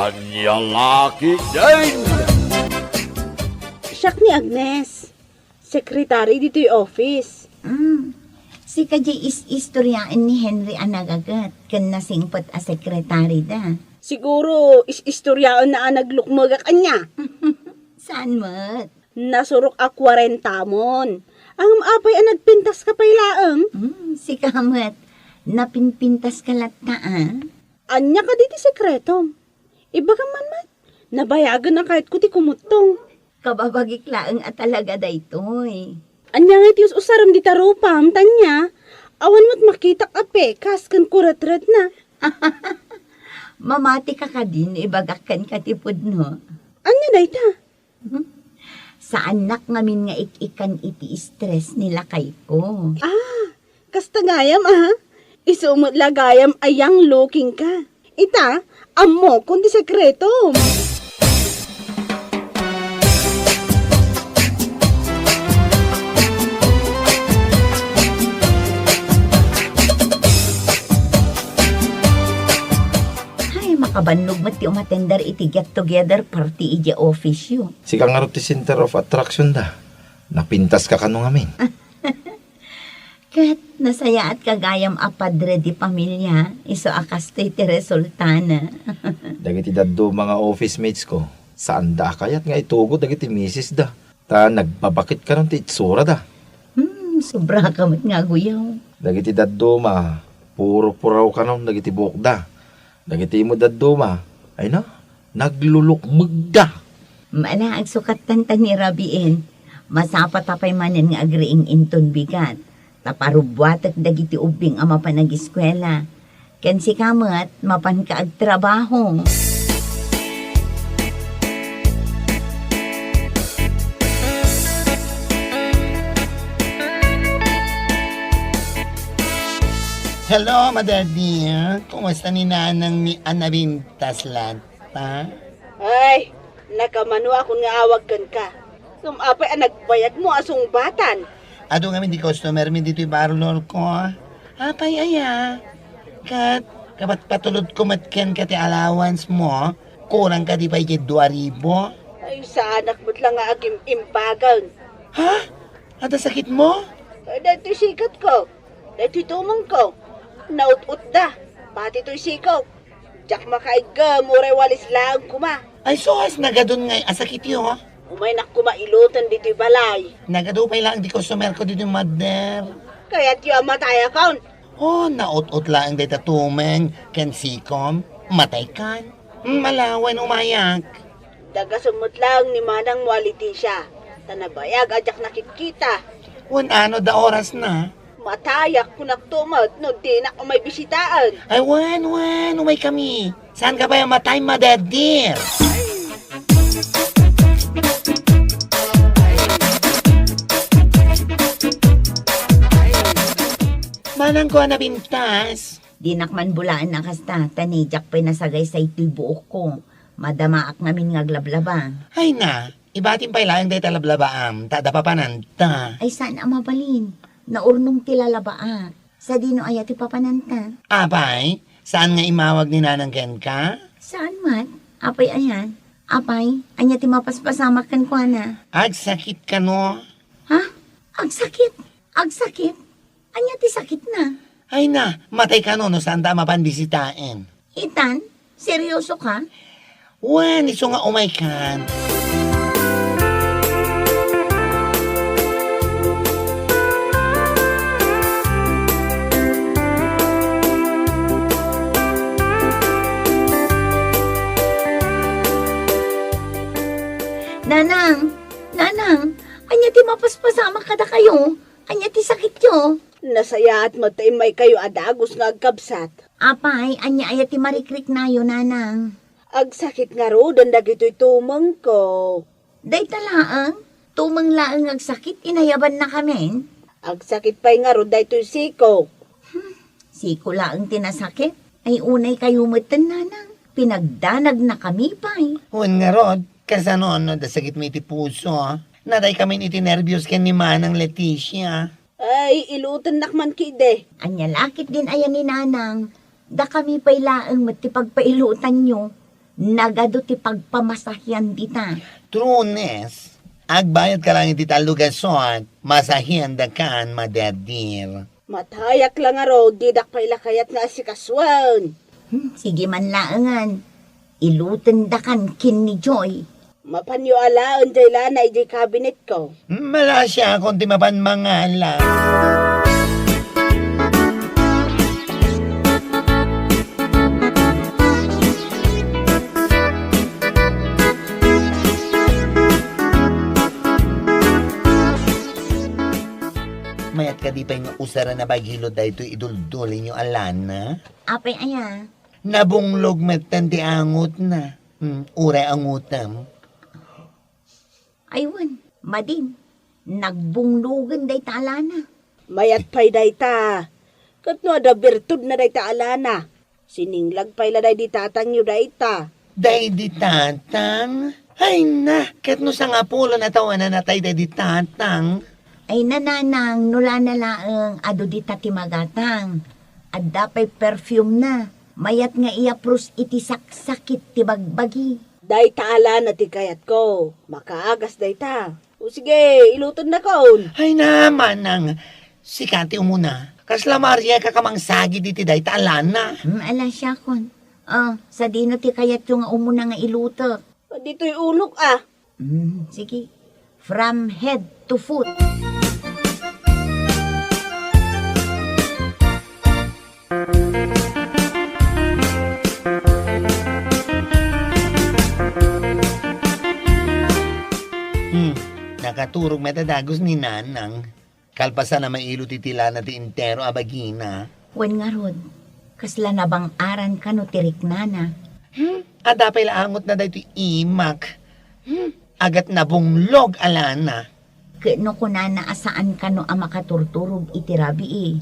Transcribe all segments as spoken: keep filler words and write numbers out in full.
Ania la ketdin? Siak ni Agnes, secretary ditoy office. Mm. Sika diay is-istoriaen ni Henry a nagaget ken nasingpet a sekretarida. Siguro, is-istoriaenna a naglukmegak ania. Saan met? Nasurok a kuarentamon. Ngem apay a nagpintaska pay laeng? Hmm, sika met. Napinpintaska latta, a? Ania kadi ti sekretom? Ibagam man met. Nabayagen a kayatko ti kumuttong. Kababagik laeng a talaga daytoy. Ania ngay ti us-usarem dita rupam, Tania? Awan met makitak a pekas ken kuretretna. Mamatika kadi no ibagak kenka ti pudno? Ania dayta? Hmm? Saannak ngamin nga ik-ikkan iti stress ni lakayko. Ah, kasta gayam, ah. Isu met la gayam a young looking ka. Ita, ammokon ti sekretom. Ay, makabannog met ti umatender iti get-together party idiay office-yo. Sika ngarud ti center of attraction da. Napintaska kano ngamin. Ket nasayaatka gayam a padre de pamilia, isu a kastoy ti resultana. Dagiti dadduma nga office mates ko, saanda a kayat nga itugot dagiti misis da. Ta nagbabakit kano ti itsurada. Hmm, sobraka met nga aguyaw. Dagiti dadduma, puro puraw kano dagiti buokda. Dagiti met dadduma, ay na, naglulukmegda. Mala, agsukattan ta ni Rabien. Masapata pay manen nga agriing inton bigat. Ta parubbuatek dagiti ubbing a mapan agiskuela. Ken sika met, mapanka agtrabaho. Hello, Mother dear. Kumusta ni Nanang mi a napintas latta? Ay, nakamano akon nga awag kenka. Ngem apay a nagbayagmo a sungbatan? Adu ngamin ti customer mi ditoy parlor ko. Apay aya? Ket kapatpatulodko met kenka ti allowance mo. Kurang kadi pay ket dua ribu? Ay, saanak met la nga agim-imbagan. Ha? Adda sakitmo? Ay, daytoy sikatko. Daytoy tumengko. Naut-utda. Pati toy sikok. Diak makaiggem, uray walis laeng koma. Ay, sus, nagadun ngay a sakityo, ha? Umaynak koma iloten ditoy balay. Nagadu pay laeng ti customer ko ditoy, Mother. Kayatyo a matayakon? Oh, naut-ot laeng dayta tumeng ken sikom. Mataykan. Hmm, ala wen umayak. Dagasem met laeng ni manangmo a Leticia, ta nabayag a diak nakitkita. Wen ano da orasna? Matayak, kunakto met no dinak umay bisitaen. Ay, wen, wen, umaykami. Saanka pay a matay, Mother dear? Manangko a napintas. Dinak man bulaen a kasta, ta ni diak pay nasagaysay toy buokko. Madamaak ngamin nga aglablaba. Ay na, ibatim pay laeng dayta lablabaam, ta adda papananta. Ay, saan a mabalin. Naurnong ti lalabaak. Sadino aya ti papananta? Apay, saan nga immawag ni Nanang kenka? Saan met? Apay ayan? Apay, ania ti mapaspasamak kenkuana? Agsakit kano? Ha? Agsakit? Agsakit? Ania ti sakitna? Ay na, matay kano no saanta a mapan bisitaen. Itan, seryoso ka? Wen, isu nga umaykan. Nanang, Nanang, ania ti mapaspasamak kadakayo? Ania ti sakityo? Nasayaat met ta immaykayo a dagus nga agkabsat. Apay, ania aya ti marikriknayo, Nanang? Agsakit ngaruden dagitoy tumengko. Dayta laeng? Tumeng laeng nga agsakit, inayabannakamin? Agsakit pay ngarud daytoy siko. Hmm, siko laeng ti nasakit? Ay, unaykayo metten, Nanang. Pinagdanagnakami pay. Wen ngarud, kasano no adda sakitmi iti puso? Nataykamin iti nerbios ken ni Manang Leticia. Ay, ilutennak man ketdi. Ania la ketdin aya ni Nanang? Dakami pay laeng met ti pagpailutanyo. Nagadu ti pagpamasahian dita. True, Nes. Agbayadka laeng iti tallo gasut, masahiandakan, maderder. Matayak la ngarud, didak pay la kayat nga asikasuen. Hmm, sige man laengen. Ilutendakan ken ni Joy. Mapanyo alaen jay lana idiay kabinetko. Malasiakon ti mapan mangala. Mayat kadi pay nga usaran a bagilod daytoy iduldulinyo a lana? Apay aya? Nabunglog metten ti angutna. Hmm, uray angutem. Ay wen, madin, nagbunglogen dayta a lana. Mayat pay dayta. Ket no adda bertudna dayta a lana, sininglag pay la daydi tatangyo dayta. Daydi tatang? Ay na, ket no sangapulo a tawen a natay daydi tatang? Ay na, nanang, no lana laeng, adu dita ti magatang. Adda pay perfume na. Mayat nga iyapros iti saksakit ti bagbagi. Dayta a lana ti kayatko. Makaagas dayta. O sige, ilutennakon. Ay na, manang. Sika ti umuna. Kasla Maria ka kamangsagid iti dayta a lana. Hmm, ala siakon. O, sadino ti kayatyo nga umuna nga ilutek? Ditoy ulok, a. Hmm, sige. From head to foot. Hmm, nakaturog met a dagus ni Nanang. Kalpasan a mailot iti lana ti entero a bagina. Wen ngarud, kasla nabang-aran kano ti riknana? Hmm, adda pay la angutna daytoy imak. Hmm, agat nabunglog a lana. Ket no kunana a saan kano a makaturturog iti rabii,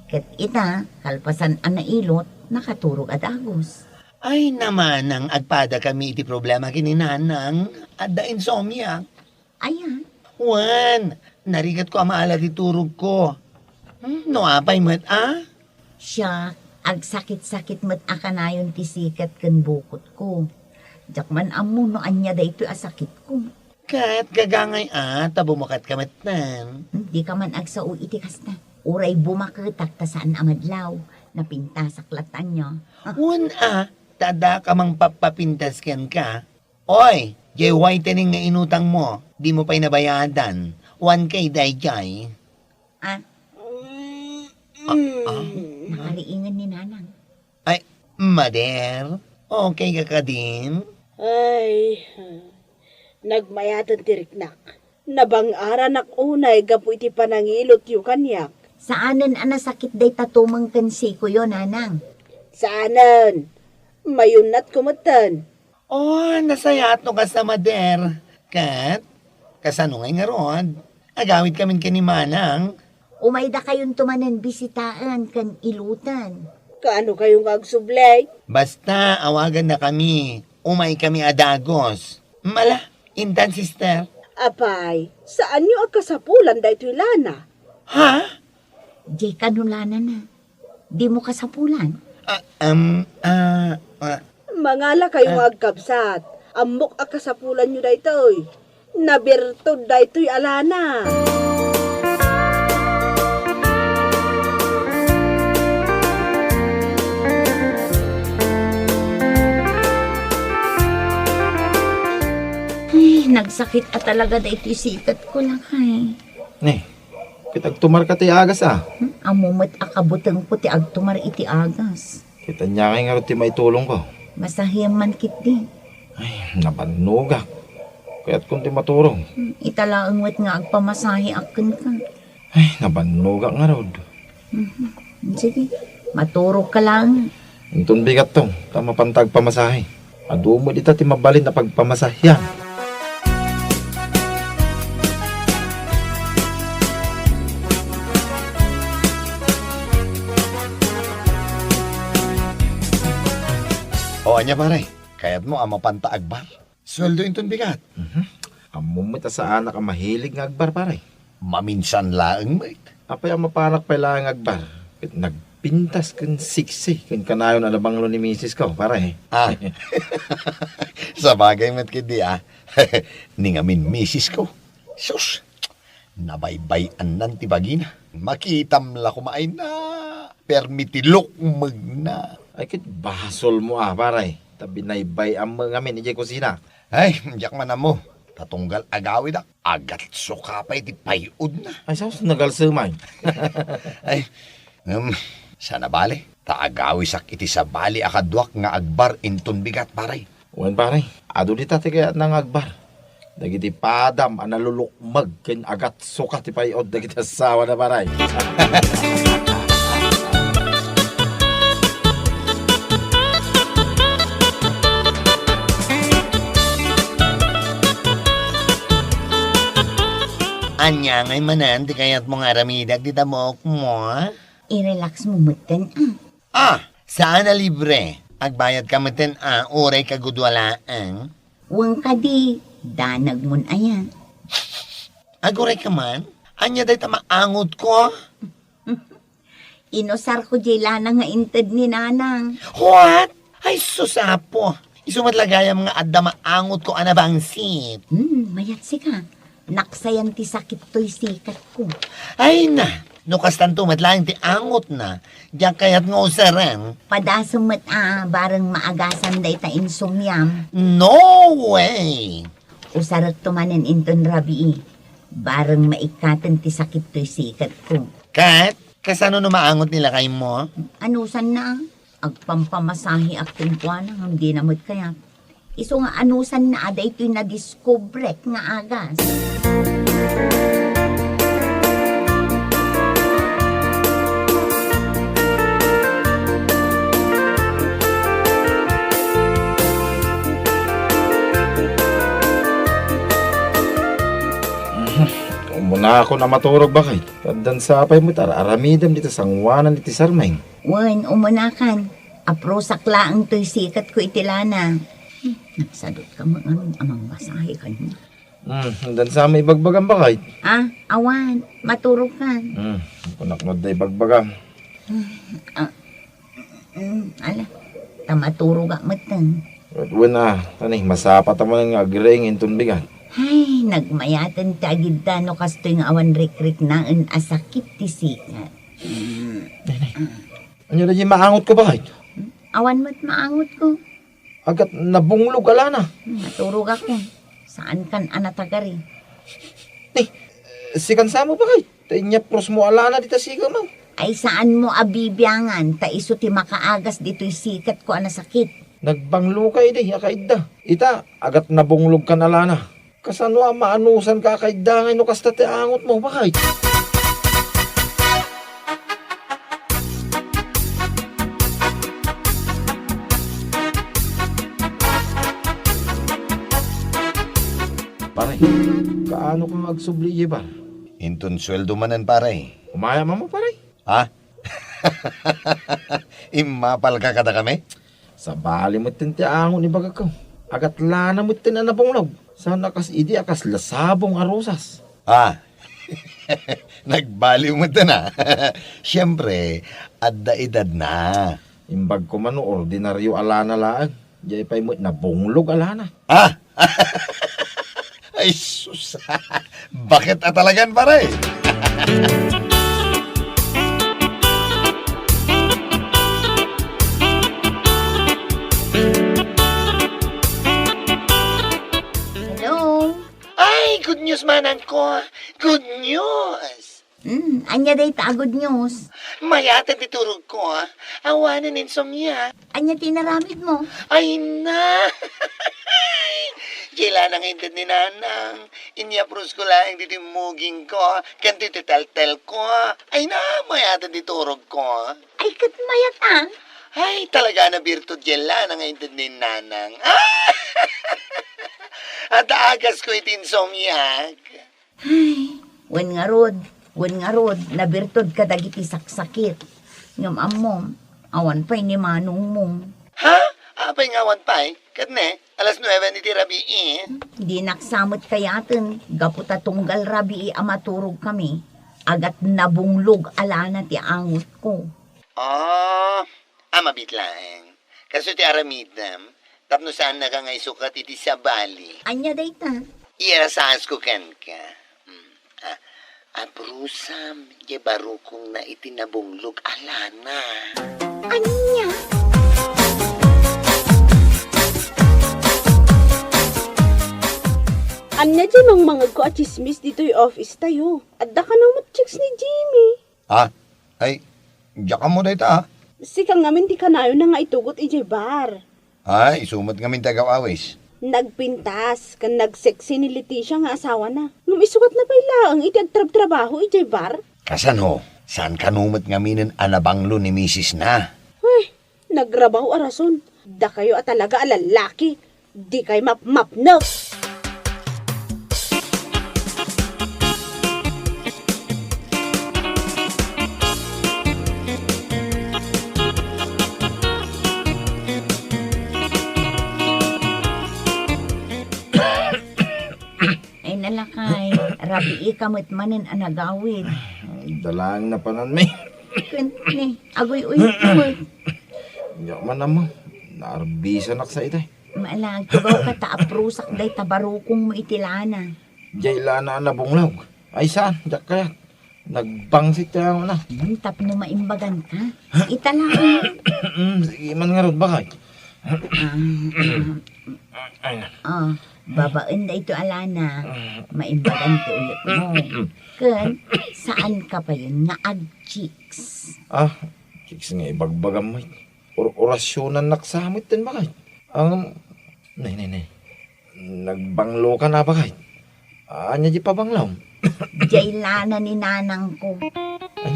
ket ita, kalpasan a nailot, nakaturog a dagus. Ay, namanang agpadakami iti problema ken ni Nanang, adda insomnia. Ayan. Wen, narigatko a maala ti turogko. Hmm, no apay met a? Siak, agsakit-sakit met a kanayon ti sikat ken bukotko. Diak man ammo no ania daytoy a sakitko. Ket gagangay a ta bumakatko metten. Hmm, dika man agsao iti kasta. Uray bumaketak ta saan a madlaw. Napintasak latta ania. Wen a, ta adda ka mangpapapintas kenka. Oy, jay whitening nga inutangmo, dimo pay nabayadan. One K dayjay. Ah? Ah, ah? Nakariingan ni Nanang. Ay, mader, okay ka kadin? Ay, nagmayaten ti riknak. Nabang-aranak unay gapu iti panangilotyo kaniak. Saanen a nasakit dayta tumeng ken sikoyo, Nanang? Saanen. Mayunnatko metten. Oh, nasayaat no kasta, mader. Ket, kasano ngay ngarud? Agawidkamin ken ni Manang. Umaydakayonto manen bisitaen ken ilutan. Kaano kayo nga agsubli? Basta, awagannakami. Umaykami a dagus. Mala, intan, sister. Apay, saanyo a kasapulan daytoy lana? Ha? Jay kano lanana. Dimo kasapulan? Ah, um, ah, ah. Mangala kayo nga agkabsat. Ammok a kasapulanyo daytoy. Nabirtud daytoy a lana. Ay, nagsakit a talaga daytoy sikatko, lakay. Ne, ket agtumarka ti agas, a? Hmm, ammo met a kabutengko ti agtumar iti agas. Ket ania ngay ngarud ti maitulongko? Masahiam man ketdi. Ay, nabannogak. Kayatkon ti maturog. Hmm, ita laeng met nga agpamasaheak kenka. Ay, nabannogak ngarud. Mhm. Sige, maturogka laeng. Inton bigatto, ta mapanta agpamasahe. Adu met ita ti mabalin a pagpamasahean. O, ania, pare? Kayatmo a mapanta agbar? Sueldo inton bigat. Mhm. Ammom met a saanak a mahilig nga agbar, pare. Maminsan laeng met. Apay a mapanak pay laeng agbar? Ket nag- Pintas ken sexy ken kanayon a nabanglo ni misis ko, pare. Ah. Sabagay met ketdi, ah. Ni ngamin misis ko. Sus! Nabaybay-annan ti bagina. Makitam la koma ay na, permi ti lukmegna. Ay, ket basolmo, ah, pare. Ta binaybay-am met ngamin idiay kusina. Ay, diak man ammo. Ta tunggal agawidak, agatsuka pay ti pay-odna. Ay, sus, nagalsemay. Ay, em, saan a bale? Ta agawisak iti sabali a kaduak nga agbar inton bigat, pare. Wen, pare, adu dita ti kayatna nga agbar. Dagiti padam a nalulukmeg ken agatsuka ti pay-od dagiti asawana, pare. Ania ngay manen ti kayatmo nga aramidek dita buokmo? I-relax mo metten, ah. Ah, saan a libre. Agbayadka metten, ah, uray kagudua laeng. Wen kadi, danagmon aya. Agurayka man? Ania dayta maangotko? Inusarko diay lana nga inted ni Nanang. What? Ay, sus, Apo. Isu met la gayam nga adda maangotko a nabangsit. Hmm, mayat sika. Naksayan ti sakit toy sikatko. Ay na, no kastanto met laeng ti angotna, diak kayat nga usaren. Padasem met a bareng maagasan dayta insomniam. No way! Usarekto manen inton rabii. Bareng maikkaten ti sakit toy sikatko. Ket, kasano no maangot ni lakaymo? Anusanna? Agpampamasaheak kenkuana ngem dina met kayat. Isu nga anusanna a daytoy nadiskubrek nga agas. Umunakon a maturog, baket. Addan sapay met ar-aramidem dita sangoanan iti sarmeng. Wen, umunakan. Aprusak laeng toy sikatko iti lana. Hmm, nagsadutka met ngamin a mangmasahe kaniak. Hmm, addan sa met ibagbagam, baket? Ah, awan. Maturogkan. Hmm, kunak no adda ibagbagam. Ah, mm, ala, ta maturogak metten. Wen, ah, tani, masapata manen nga agriing inton bigat. Ay, nagmayaten ti agidda no kastoy nga awan rikriknaen a sakit ti sikat. Nay, nay. Ania daydiay maangotko, baket? Awan met maangotko. Agat nabunglog a lana. Hmm, naturogakon. Saankan a natagari. Ni, sikan sa met, baket. Ta inyaprusmo a lana dita sikam. Ay, saanmo a bibiangan, ta isu ti makaagas ditoy sikatko a nasakit. Nagbangloka idi a kaidda. Ita, agat nabunglogkan a lana. Kasano a maanusanka a kaidda ngay no kasta ti angotmo, baket? Pare, kaano ka nga agsubli idiay bar? Inton sueldo manen, pare. Umayam ammo, pare. Ha? Immapalka kadakami? Sabali metten ti angot ni bagakko. Agat lana metten a nabunglog. Saan a kas idi a kasla sabong a rosas. Ah, nagbaliw metten, ah. Siyempre, adda edadna. Imbagko man no ordinaryo a lana laeng. Diay pay met nabunglog a lana. Ah! Ay, sus! Bakit a talagan, pare? Hello? Ay, good news, manangko. Good news! Hmm, ania dayta a good news? Mayaten ti turogko, ah. Awanen insomnia. Ania ti inaramidmo? Ay na! Diay lana nga inted ni Nanang. Inyaprusko laeng ditoy mugingko, ken ditoy teltelko. Ay na, mayaten ti turogko. Ay, ket mayat, ah. Ay, talaga a nabirtud diay lana nga inted ni Nanang. Adda agasko iti insomniak. Ay, wen ngarud, wen ngarud, nabirtud kadagiti saksakit. Ngem ammom, awan pay ni manongmo. Ha? Apay nga awan pay? Ket ne, alas nuebe iti rabii. Dinak sa met kayaten, gapu ta tunggal rabii a maturogkami, agat nabunglog a lana ti angotko. Oh, a, mabiit laeng. Kastoy ti aramidem, tapno saannaka nga isukat iti sabali. Ania dayta? Iyarasasko kenka. Hmm. Ah, aprusam, diay barukongna iti nabunglog a lana. Ania? Ania diay mangmangegko a tsismis ditoy office tayo? Adda kano met chicks ni Jimmy? Ah, ay, diak ammo dayta, ah. Sika ngamin ti kanayonna nga itugot idiay bar. Ay, isu met ngamin ti agaw-awis. Nagpintas ken nagsexy ni Leticia nga asawana. Ngem isukat na pay laeng iti agtrabtrabaho idiay bar? Kasano? Saan kano met ngaminen a nabanglo ni misisna? Ay, nagrabaw a rason. Dakayo a talaga a lallaki. Dikay mapmapnek. Ay, nalakay, rabii ka met manen a nagawid. Ay, dalang napanan mi. Ken ni, aguy-uy ka met. Nya man, ammo, naarbisanak sa itay. Maala, agtugaw ka ta aprusak dayta barukongmo iti lana. Diay lana a nabunglog. Ay, saan? Diak kayat. Nagbangsit kaya na. Hmm, tapno maimbagan ka. Ita lang. Hmm, sige man ngarud, bakay. Ah, ah. Ay, na. Oh, babaen da ito alana. Maimbagan ti uyot mo. Ken, saan ka pa yun nga ag-chicks? Ah, chicks nga ibagbagam, Mike. Or-, orasyonannak sa met ten, bakay. Ang, nay, nay, nay. Nagbanglo ka na, bakay. Ania di pabanglom? Diay lana ni nanangko. Ay,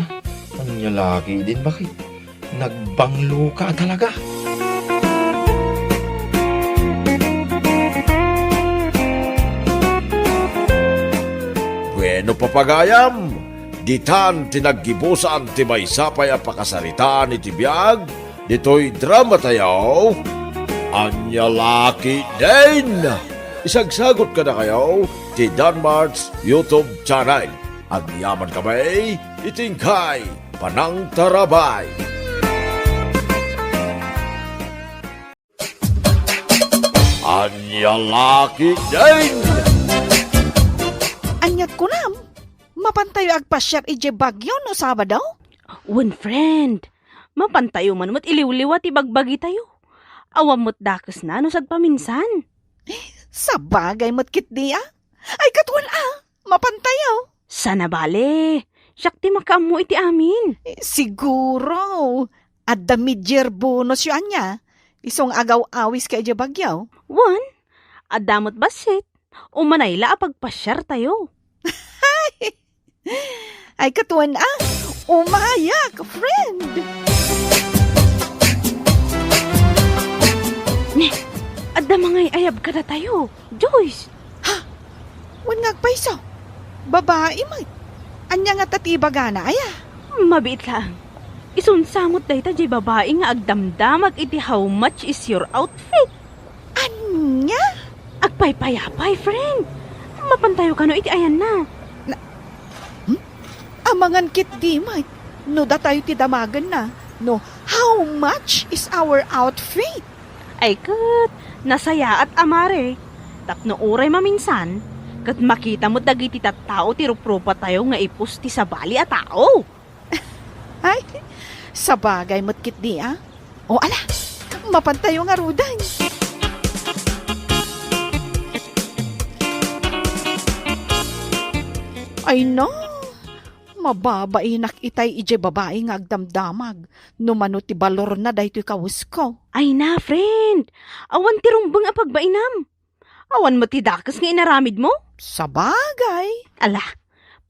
ania laki din, bakay. Nagbanglo ka talaga. Bueno, papagayam, ditan ti naggibusan ti maysa pay a pakasaritaan iti biag ditoy drama tayo, Ania Laki Din. Isagsagot kadakayo ti Danmart's YouTube channel. Agyaman kami iti inkay panangtarabay. Ania Laki Din. Aniat kunam? Mapantayo agpasiar idiay Baguio no Sabado? Wen, friend. Mapantayo man met iliwliwa ti bagbagitayo. Awan met dakesna no sadpaminsan. Sabagay met ketdi a. Ay, ket wen a, mapantayo. Sana bale. Siak ti makaammo iti amin. Eh, siguro. Adda mid-year bonus yo ania. Isu nga agaw-awis ka idiay Baguio. Wen, adda met bassit. Umanay la a pagpasiartayo. Ay, ket wen a, umayak, friend! Ne, adda mangay-ayab kadatayo, Joyce! Ha? Wen nga agpayso? Babai met. Ania ngata ti ibagana, aya? Mabiit laeng. Isunsa met dayta diay babai nga agdamdamag iti "How much is your outfit?" Ania? Agpaypayapay, friend. Mapantayo kano iti ayanna? Na, hmm? Amangan ketdi met no datayo ti damagenna, no, "How much is our outfit?" Ay ket, nasayaat a mare. Tapno uray maminsan, ket makita met dagiti tattao ti ruprupatayo nga ipus ti sabali a tao. Ay, sabagay met ketdi a. O, ala, mapantayo ngaruden. Ay na, mababainak itay idiay babai nga agdamdamag no mano ti balorna daytoy kawesko. Ay na, friend, awan ti rumbeng a pagbainam. Awan met ti dakes nga inaramidmo? Sabagay. Ala,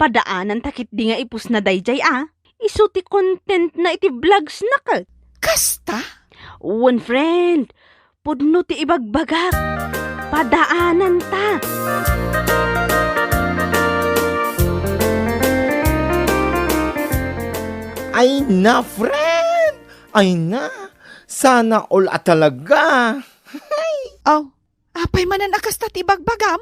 padaananta ketdi nga ipusna daydiay a. Isu ti contentna iti vlogsna ket. Kasta? Wen, friend. Pudno ti ibagbagak. Padaananta. Ay na, friend! Ay na! Sana all a talaga! Aw, Apay manen a kasta ti ibagbagam?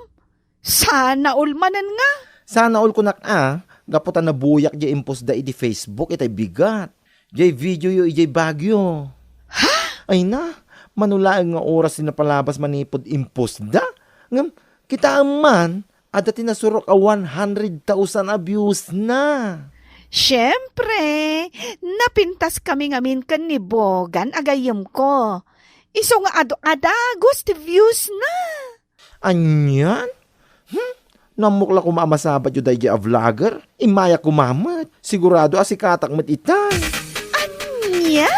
Sana all manen nga. Sana all kunak a, gapu ta nabuyak diay impostda iti Facebook, itay bigat. Jay video yo ijay Baguio. Ha? Ay na, mano laeng nga oras ti napalabas manipud impostda? Ngem, kitaem man, adda ti nasurok a one hundred thousand a views na. Siempre, napintas kami ngamin ken ni Bogan a gayyemko. Isu nga adu-, adagus ti views na. Anian? Hmm? No ammok la koma a masabat yo daydi a vlogger, immaya koma met. Sigurado a sikatak met ita. Ania?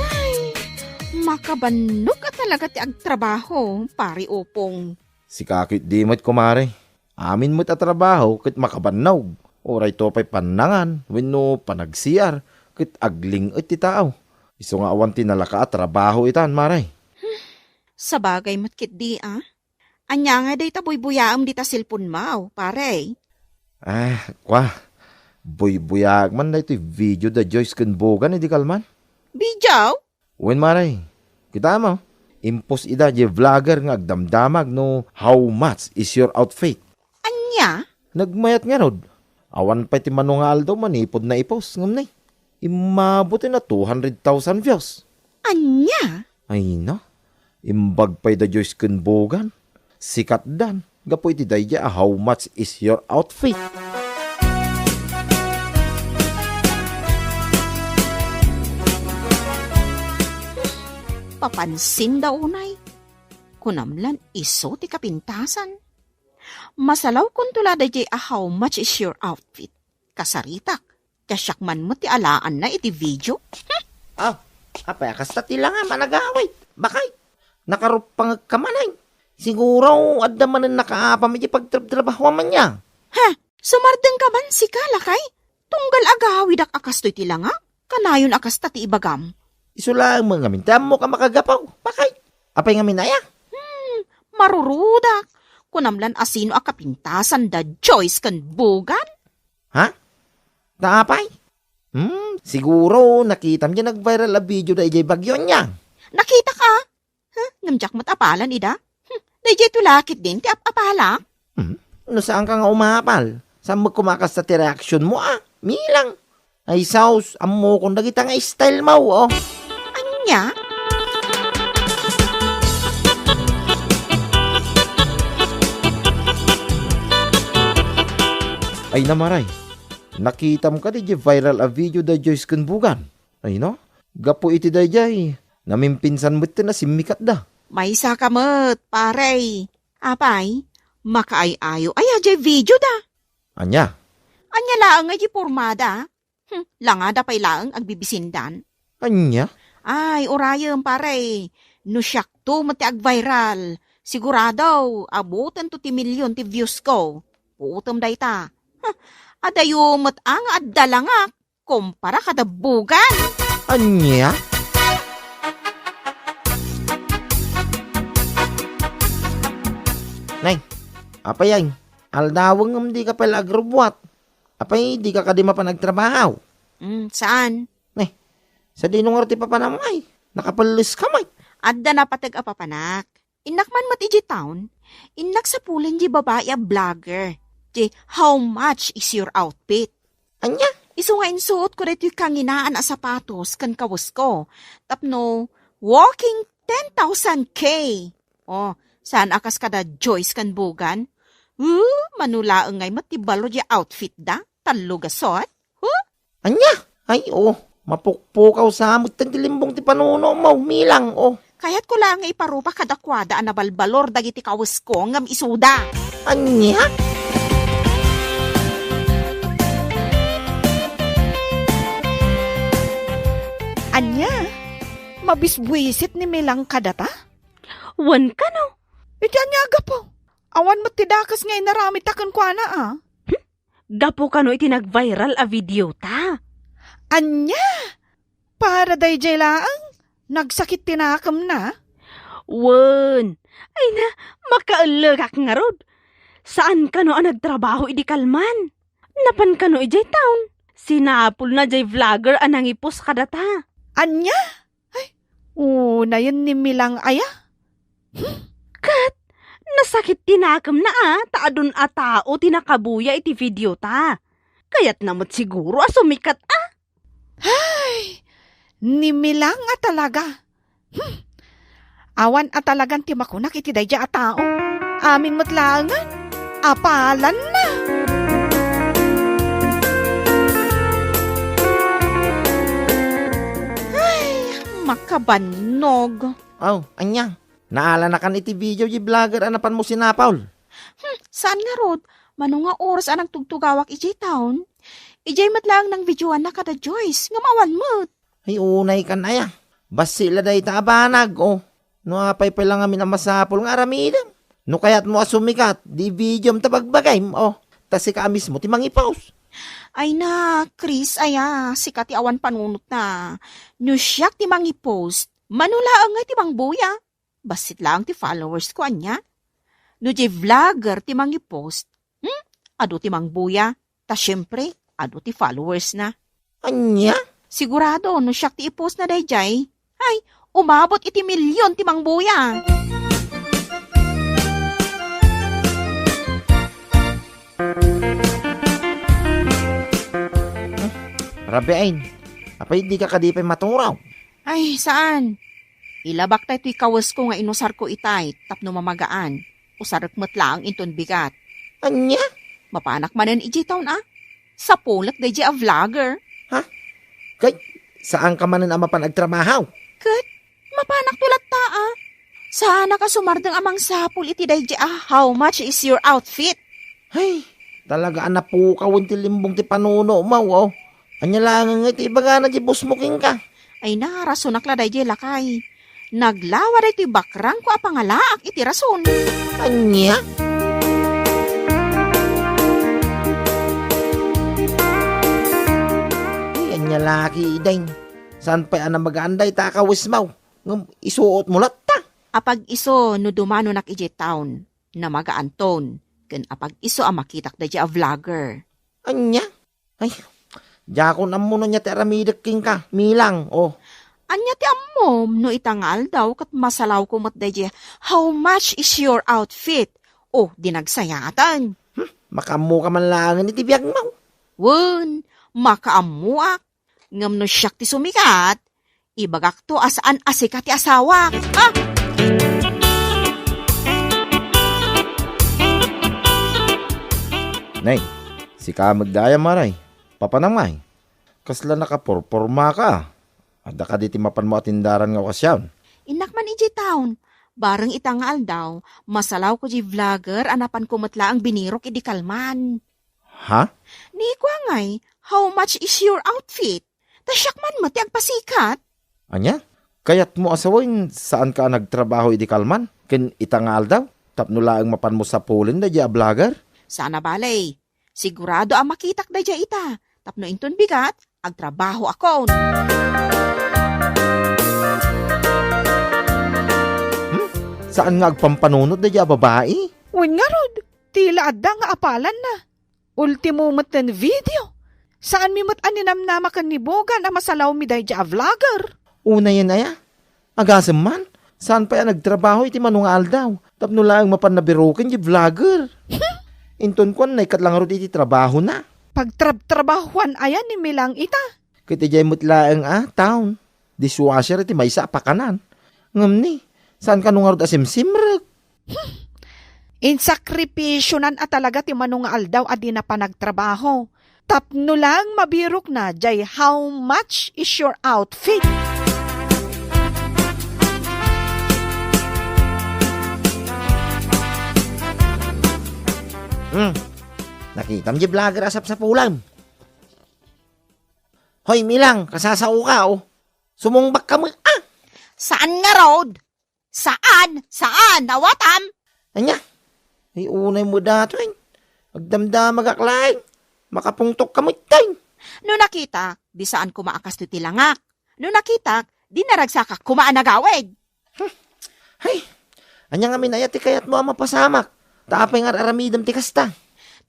Ay, makabannog a talaga ti agtrabaho, Pare Opong. Sika ketdi met, kumare. Amin met a trabaho ket makabannog. Uray to pay pannangan wenno panagsiar ket agling-et ti tao. Isu nga awan ti nalaka a trabaho itan, mare. Sabagay met ketdi, a. Ania ngay dayta buybuyaem dita cellphone mo, pare? Ah, kwa. Buybuyaek man daytoy video da Joyce ken Bogan idi kalman. Video? Wen, mare. Kita mo, impos ida di vlogger nga agdamdamag no how much is your outfit. Ania? Nagmayat ngarud. Awan pay ti mano nga aldaw manipud naipos, ngem nay, immabot na two hundred thousand views. Ania? Ay na, imbag pay da Joyce ken Bogan. Sikatdan gapu iti daydi a how much is your outfit. Papansin da unay. Kunam lan isu ti kapintasan. Masalawkonto la daydi a how much is your outfit. Kasaritak, ta siak man met ti alaanna iti video. Ah, apay a kasta ti langam a nagawid? Bakay, nakaruppangek ka manen. Siguro, adda manen nakaapam iti pagtrabtrabahoam ania. Ha? Sumardeng ka man sika, lakay? Tunggal agawidak a kastoy ti langak? Kanayon a kasta ti ibagam. Isu laeng met ngamin ti ammok a makagapu. Bakay, apay ngamin aya? Hmm, marurudak. Kunam lan a sino a kapintasan da Joyce ken Bogan? Ha? Ta apay? Hmm, siguro nakitam diay nag-viral a video da idiay Baguio ania. Nakita ka? Huh? Ngem diak met apalan ida. Hmm, daydiay tulakit din ti ap-apalak. Hmm? No saan ka nga umapal? Saan met koma kasta ti reaction mo, a? Milang. Ay, saus, ammokon dagita nga style mo, oh. Ania? Ay, namaray. Nakitam kadi di viral a video da Joyce ken Bogan? Ay, no? Gapu iti daydiay, namimpinsan met ti nasimmikatda. Maysa ka met, pare. Apay, makaay-ayo aya jay video da? Ania? Ania laeng nga di pormada? Hmm, langada pay laeng agbibisindan. Ania? Ay, urayem, pare. No siakto met ti agviral, sigurado, abutanto ti milyon ti views ko. Putem dayta. Huh, adayo met a nga adda langak kumpara kada Bogan. Ania? Nay, apay ay, aldawen ngem di ka pay la agrubbuat. Apay, di ka kadi mapan agtrabaho? Mm, saan? Nay, sadino ngarud ti papanam ay? Nakapelles ka met. Adda napateg a papanak. Innak man met idiay town, innak sapulen di babai a vlogger, di how much is your outfit? Ania? Isu nga insuot ko daytoy kanginaan a sapatos ken kawesko, tapno walking ten thousand K. Oh, saan a kas kada Joyce ken Bogan? Uh, mano laeng ngay met ti balo di outfit da, tallo gasot? Huh? Ania? Ay, oh, mapukpukaw sa met ti limbong ti panuno mo, Milang, oh. Kayatko la nga iparupa kadakuada a nabalbalor dagiti kawesko ngem isuda. Ania? Ania? Mabisbuisit ni Milang kadata? Wen kano? Iti ania a gapu? Awan met ti dakes nga inaramidta kenkuana, a? Gapu kano iti nag-viral a video ta? Ania? Para daydiay laeng, nagsakit ti nakemna? Wen, ay na, makaellekak ngarud. Saan kano a nagtrabaho idi kalman? Napan kano idiay town? Sinapulna diay vlogger a nangipos kadata. Ania? Ay, unayen ni Milang aya? Hmm? Ket, Nasakit ti nakemna a, ta adun a tao ti nakabuya iti video ta. Kayatna met siguro a sumikat a. Ay, ni Milang a talaga. Hmm. Awan a talagan ti makunak iti daydiay a tao. Amin met laengen, apalanna. Ay, makabannog. Aw, ania? Naalanakan iti video di vlogger a napanmo sinapul? Hmm, saan ngarud? Mano nga oras a nagtugtugawak idiay town? Idiay met laeng nang videoanna kada Joyce, ngem awan met. Ay, unay kan aya. Bassit la dayta a banag, o. No apay pay la ngamin a masapul nga aramidem. No kayatmo a sumikat, di videom ta bagbagim, o. Ta sika a mismo ti mangi-post. Ay na, Chris, aya, sika ti awan panunotna. No siak ti mangi-post, mano laeng nga ti mangbuya? Bassit laeng ti followers ko, ania? No di vlogger ti mangi-post, hmm? Adu ti mangbuya. Ta siempre, adu ti followers na. Ania? Sigurado, no siak ti i-post na daydiay, ay, umabot iti milyon ti mangbuya. Hmm, Rabiain, apay di ka kadi pay maturaw? Ay, saan? Ilabak tay toy kawesko nga inusarko itay tapno mamagaan. Usarek met laeng inton bigat. Ania? Mapanak manen idiay town a. Sapulek daydiay a vlogger. Ha? Kay, saan ka manen a mapan agtrabaho? Ket, mapanak to latta a. Saanak a sumardeng a mangsapul iti daydiay a how much is your outfit? Hay, talaga a napukawen ti limbong ti panuno mo, o. Ania laengen nga iti ibagana ti boss mo kenka? Ay na, rasonak la daydiay, lakay. Naglawa daytoy bakrangko a pangalaak iti rason. Ania? Ay, ania laki, Deng. Saan pay a namagaan dayta a kawesmo? Ngem isuot mo latta. Apag-isu no dumanonak idiay town, namagaanton, ken apag-isu a makitak daydiay a vlogger. Ania? Ay, diakon ammo no ania ti aramidek kenka, Milang, o. Ania ti ammom no ita nga aldaw ket masalawko met daydiay, "How much is your outfit?" O, di nagsayaatan. Hmm, makaammoka man laengen iti biagmo. Wen, makaammoak. Ngem no siak ti sumikat, ibagakto a saan a sika ti asawak. Ha? Nay, sika met dayta, Maray. Papanam ngay? Kasla nakaporpormaka. Adda kadi ti mapanmo a tindaran nga okasion? Innak man idiay town. Bareng ita nga aldaw, masalawko diay vlogger a napanko met laeng binirok idi kalman. Ha? Ni kua ngay, "How much is your outfit?" Ta siak man met ti agpasikat. Ania? Kayatmo a sawen, saanka a nagtrabaho idi kalman ken ita nga aldaw tapno laeng mapanmo sapulen daydiay a vlogger? Saan a bale. Sigurado a makitak daydiay ita tapno inton bigat, agtrabahoakon. Hmm? Saan nga agpampanunot daydiay a babai? Wen ngarud, ti la adda nga apalanna. Ultimo met ti video. Saanmi met a ninamnama ken ni Bogan a masalawmi daydiay a vlogger. Unayen aya? Agasem man, saan pay a nagtrabaho iti mano nga aldaw tapno laeng mapanna biroken diay vlogger. Inton kuan, naikkat la ngarud iti trabahona. Pagtrabtrabahoan aya ni Milang ita? Ket idiay met laeng a town, dishwasher iti maysa a pakanan. Ngem ni, saan kano ngarud a simsimrek? Hmm. Insakripisionan a talaga ti mano nga aldaw a dina panagtrabaho. Tapno lang mabirokna diay "How much is your outfit?" Hmm. Nakitam diay vlogger a sapsapulam. Hoy, Milang, kasasaoka, o. Sumungbakka met, a. Saan ngarud? Saan? Saan? Awatam? Ania? Ay, unay mo datoy. Agdamdamagak laeng. Makapungtokka met, tay. No nakitak, di saan koma a kastoy ti langak. No nakitak, di naragsakak koma a nagawid. Hmm. Hay, ania ngamin aya ti kayatmo a mapasamak? Ta apay nga ar-aramidem ti kasta?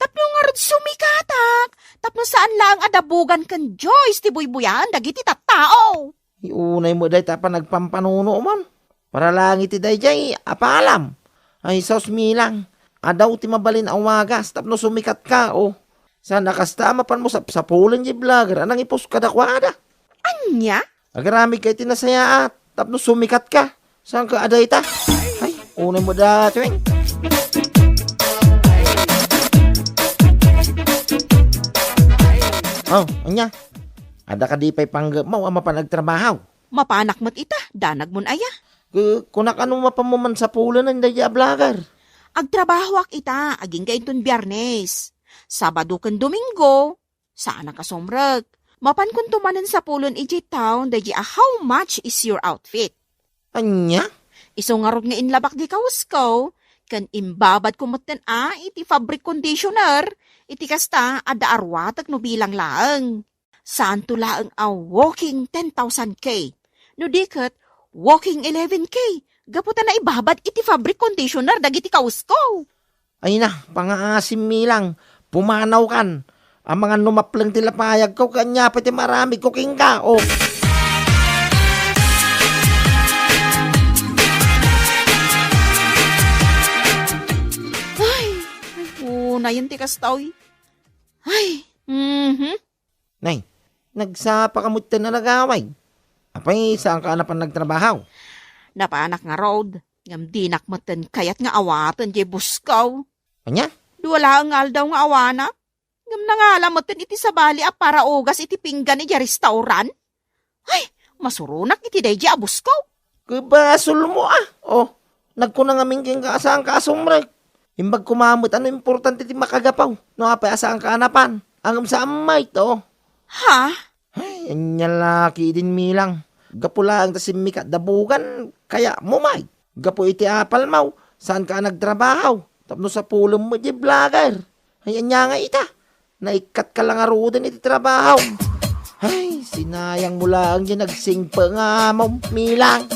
Tapno ngarud sumikatak, tapno saan laeng a dabugan ken Joyce ti buybuyaen dagiti tattao. Ay, unay mo dayta a panagpampanunomon. Para lang iti daydiay, apalam. Ay, sus, Milang. Adaw ti mabalin a wagas tapno sumikatka, o. Saan a kasta, mapanmo sapsapulen diay vlogger a nangipus kadakuada. Ania? Agaramidka iti nasayaat tapno sumikatka. Saanka a dayta? Ay, unay mo dati, eh. Oh, ania? Adda kadi pay panggepmo a mapan agtrabaho? Mapanak met ita, danagmon aya? Ku-, kunak, ano, mapanmo man sapulenen daydi a vlogger? Agtrabahoak ita, agingga inton Biyernes. Sabado ken Domingo, saanak a sumrek. Mapankonto manen sapulen idiay town daydi a "How much is your outfit?" Ania? Isu ngarud nga inlabak di kawesko, ken imbabadko metten a iti fabric conditioner, iti kasta, adda a ruatek no bilang laeng. Saanto laeng a walking ten thousand K. No di ket, walking eleven K. Gapu ta naibabad iti fabric conditioner dagiti kawesko. Ay na, pangaasim, Milang. Pumanawkan. Amangan no mapleng ti lapayagko, ket ania pay ti maaramidko kenka, o. Ay, ay, unayen ti kasta, oy. Ay, mhm. Nay, nagsapaka metten a nagaway. Apay, saanka a napan nagtrabaho? Napanak ngarud, ngem dinak metten kayat nga awaten diay bosko. Ania? Dua laeng nga aldaw nga awanak, ngem nangala metten iti sabali a paraugas iti pinggan idiay restaurant. Ay, masuronak iti daydi a bosko. Ket basolmo, a. O, nagkuna ngamin kenka a saanka a sumrek. Imbag koma met a no importante ti makagapu, no apay a saanka a napan. Ngem saan met, o. Ha? Ay, ania la ketdin, Milang. Gapu laeng ta simmikat da bugan, kayatmo met. Gapu iti apalmo, saanka a nagtrabaho. Tapno sapulen met diay vlogger. Ay, ania ngay ita? Naikkatka la ngaruden iti trabaho. Ay, sinayangmo laeng diay nagsingpet nga amom, Milang.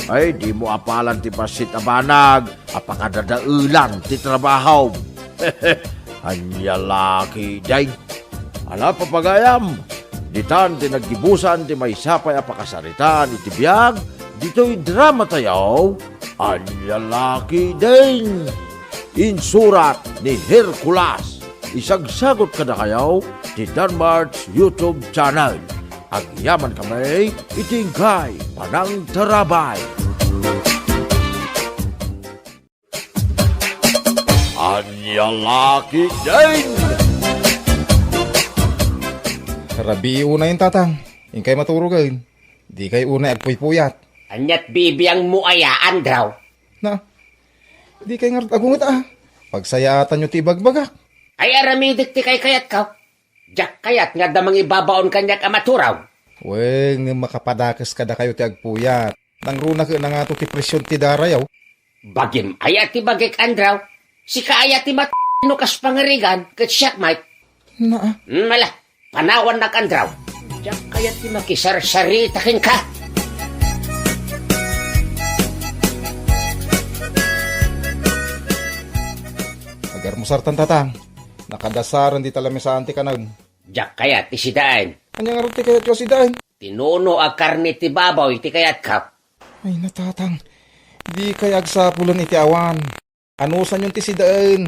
Ay, dimo apalan ti bassit a banag a pakadadaelan ti trabahom. Ania la ketdin? Ala, papagayam, ditan ti naggibusan ti maysa pay a pakasaritaan iti biag ditoy dramatayo, Ania la ketdin? Insurat ni Hercules. Isagsagut kadakayo ti Danmart's YouTube channel. Agyamankami iti inkay panangtarabay. Ania la ketdin? Rabii unay, Tatang. Inkay maturogen. Dikay unay agpuypuyat. Aniat bibiangmo aya, Andraw? Na, dikay ngarud agunget a. Pagsayaatanyo ti ibagbagak. Ay, aramidek ti kaykayatko. Diak kayat nga adda mangibabaon kaniak a maturaw. Wen, ngem makapadakes kadakayo ti agpuyat. Nangruna ket nangato ti presion ti darayo. Bagim aya ti bagik, Andraw? Sika aya ti mat-, no kas pangarigan, ket siak met. Naa. Hmm, ala, panawannak, Andraw. Diak kayat ti makisarsarita kenka. Agarmusartan, Tatang. Nakadasaren dita lamesaan ti kanem. Diak kayat ti sidaen. Ania ngarud ti kayatyo a sidaen? Tinuno a karne ti baboy ti kayatko. Ay, na, Tatang, dikay agsapulen iti awan. Anusanyon ti sidaen?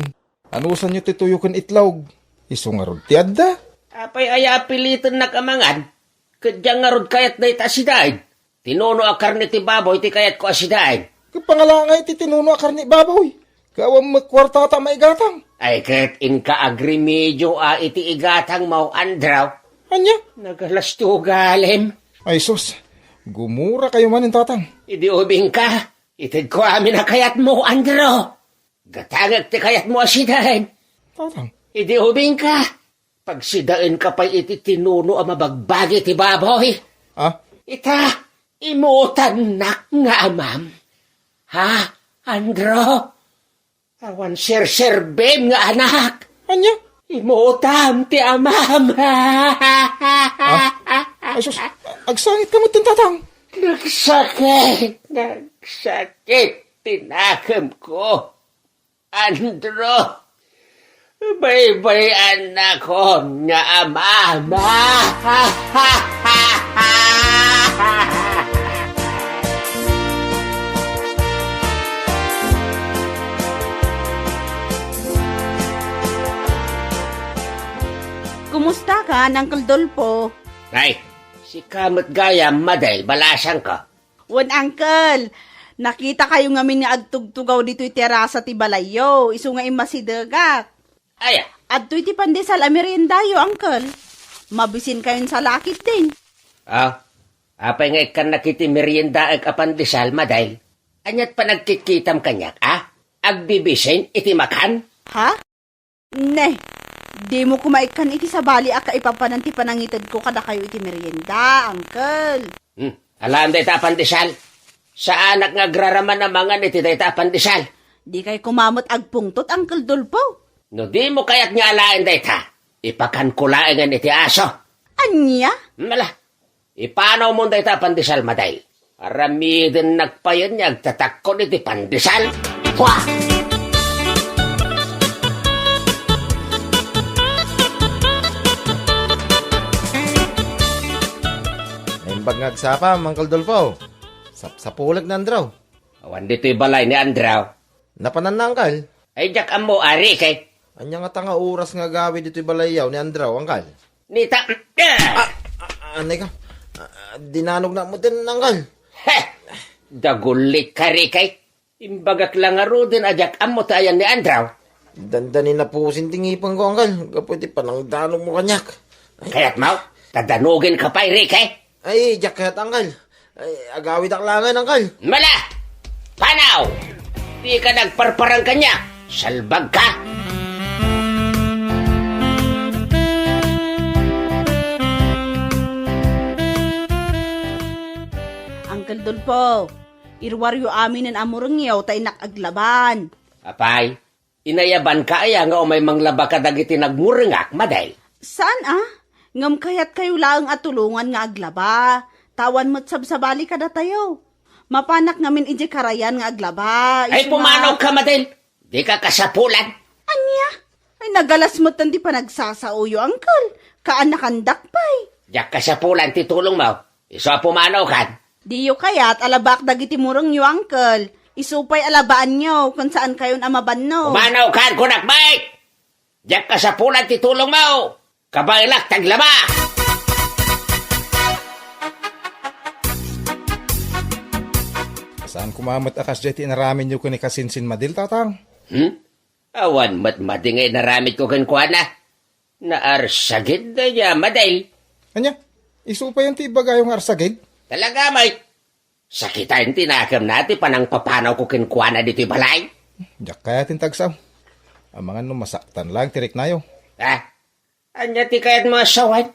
Anusanyo ti tuyo ken itlog? Isu ngarud ti adda. Apay aya a pilitennak a mangan? Ket diak ngarud kayat dayta a sidaen. Tinuno a karne ti baboy ti kayatko a sidaen. Ket pangala ngay ti tinuno a karne baboy. Ket awan met kuartata a maigatang. Ay, ket inka agremedio a iti igatangmo, Andraw. Ania? Nagalasto ugalim. Ay, sus. Gumurakayo manen, Tatang. Idi ubingka, itedko amin a kayatmo, Andraw. Gatangek ti kayatmo a sidaen. Tatang. Idi ubingka, pagsidaenka pay iti tinuno a mabagbagi ti baboy. Ah? Ita, imutannak nga amam. Ha, Andro? Awan serserbim nga anak. Ania? Imutam ti amam. Ah? Ay, sus, agsangit ka met, Tatang. Nagsakit, nagsakit ti nakemko. Andro, Baybay-annakon nga amam. Kumusta ka, Uncle Dolfo? Ay, sika met gayam, Madel, balasangko. Wen, Uncle, nakitakayo ngamin nga agtugtugaw ditoy terasa ti balayyo, isu nga immasidegak. Aya? Adtoy ti pandesal a meriendayo, Uncle. Mabisinkayon sa lakit din. Ah, apay nga ikkannak iti meriendaek a pandesal, Madel? Aniat panagkitkitam kaniak, a? Agbibisin iti makan? Ha? Ne, dimo koma ikkan iti sabali a kaipapanan ti panangitedko kadakayo iti merienda, Uncle. Hmm, alaem dayta a pandesal. Saanak nga agraraman a mangan iti dayta a pandesal. Dikay koma met agpungtot, Uncle Dolfo. No dimo kayat nga alaen dayta, ipakanko laengen iti aso. Ania? Hmm, ala, ipanawmon dayta a pandesal, Madel. Aramidennak payen nga agtatakkon iti pandesal. Pua! Naimbag nga agsapa, Uncle Dolfo. Sapsapulek ni Andraw. Awan ditoy balay ni Andraw. Napananna, Uncle? Ay, diak ammo, Ricky. Ania ngata nga oras nga agawid ditoy balayyo ni Andraw, Uncle? Nita, ah! Ah, ah, anay ka? Ah, dinanognak metten, Uncle. He! Dagulit ka, Ricky. Imbagak la ngaruden a diak ammo ti ayan ni Andraw. Dandani napusin ti ngipengko, Uncle, gapu iti panangdanogmo kaniak. Kayatmo? Tadanogenka pay, Ricky? Ay, diak kayat, Uncle. Ay, agawidak laengen, Uncle. Mala! Panaw! Dika nagparparang kaniak! Salbag ka! Uncle Dolfo, iruaryo aminen a murengyo ta innak aglaban. Apay, inayabanka aya nga umay manglaba kadagiti nagmurengak, Madel? Saan a? Ngem kayatkayo laeng a tulongan nga aglaba, ta awan met sabsabali kadatayo. Mapanak ngamin idiay karayan nga aglaba, isu nga— Ay, pumanaw ka, Madel! Dika kasapulan! Ania? Ay, nagalas metten ti panagsasaoyo, Uncle. Kaanakandak pay. Diak kasapulan ti tulongmo. Isu a pumanaw kan. Diyo kayat a labaak dagiti murengyo, Uncle. Isu pay a labaanyo, ken saankayon a mabanno. Pumanaw kan, kunak, Mike! Diak kasapulan ti tulongmo. Kabaelak ti aglaba! Saan koma met a kasdiay ti inaramidyo ken ni Kasinsin Madel, Tatang? Hmm? Awan met madi nga inaramidko kenkuana. Naarsagidda ya, Madel. Ania? Isu payen ti ibagayo nga arsagid? Talaga, Mike. Sakitaen ti nakemna ti panangpapanawko kenkuana ditoy balay. Diak kayaten ti agsao. Amangan no masaktan laeng ti riknayo. Ah, ania ti kayatmo a sawen?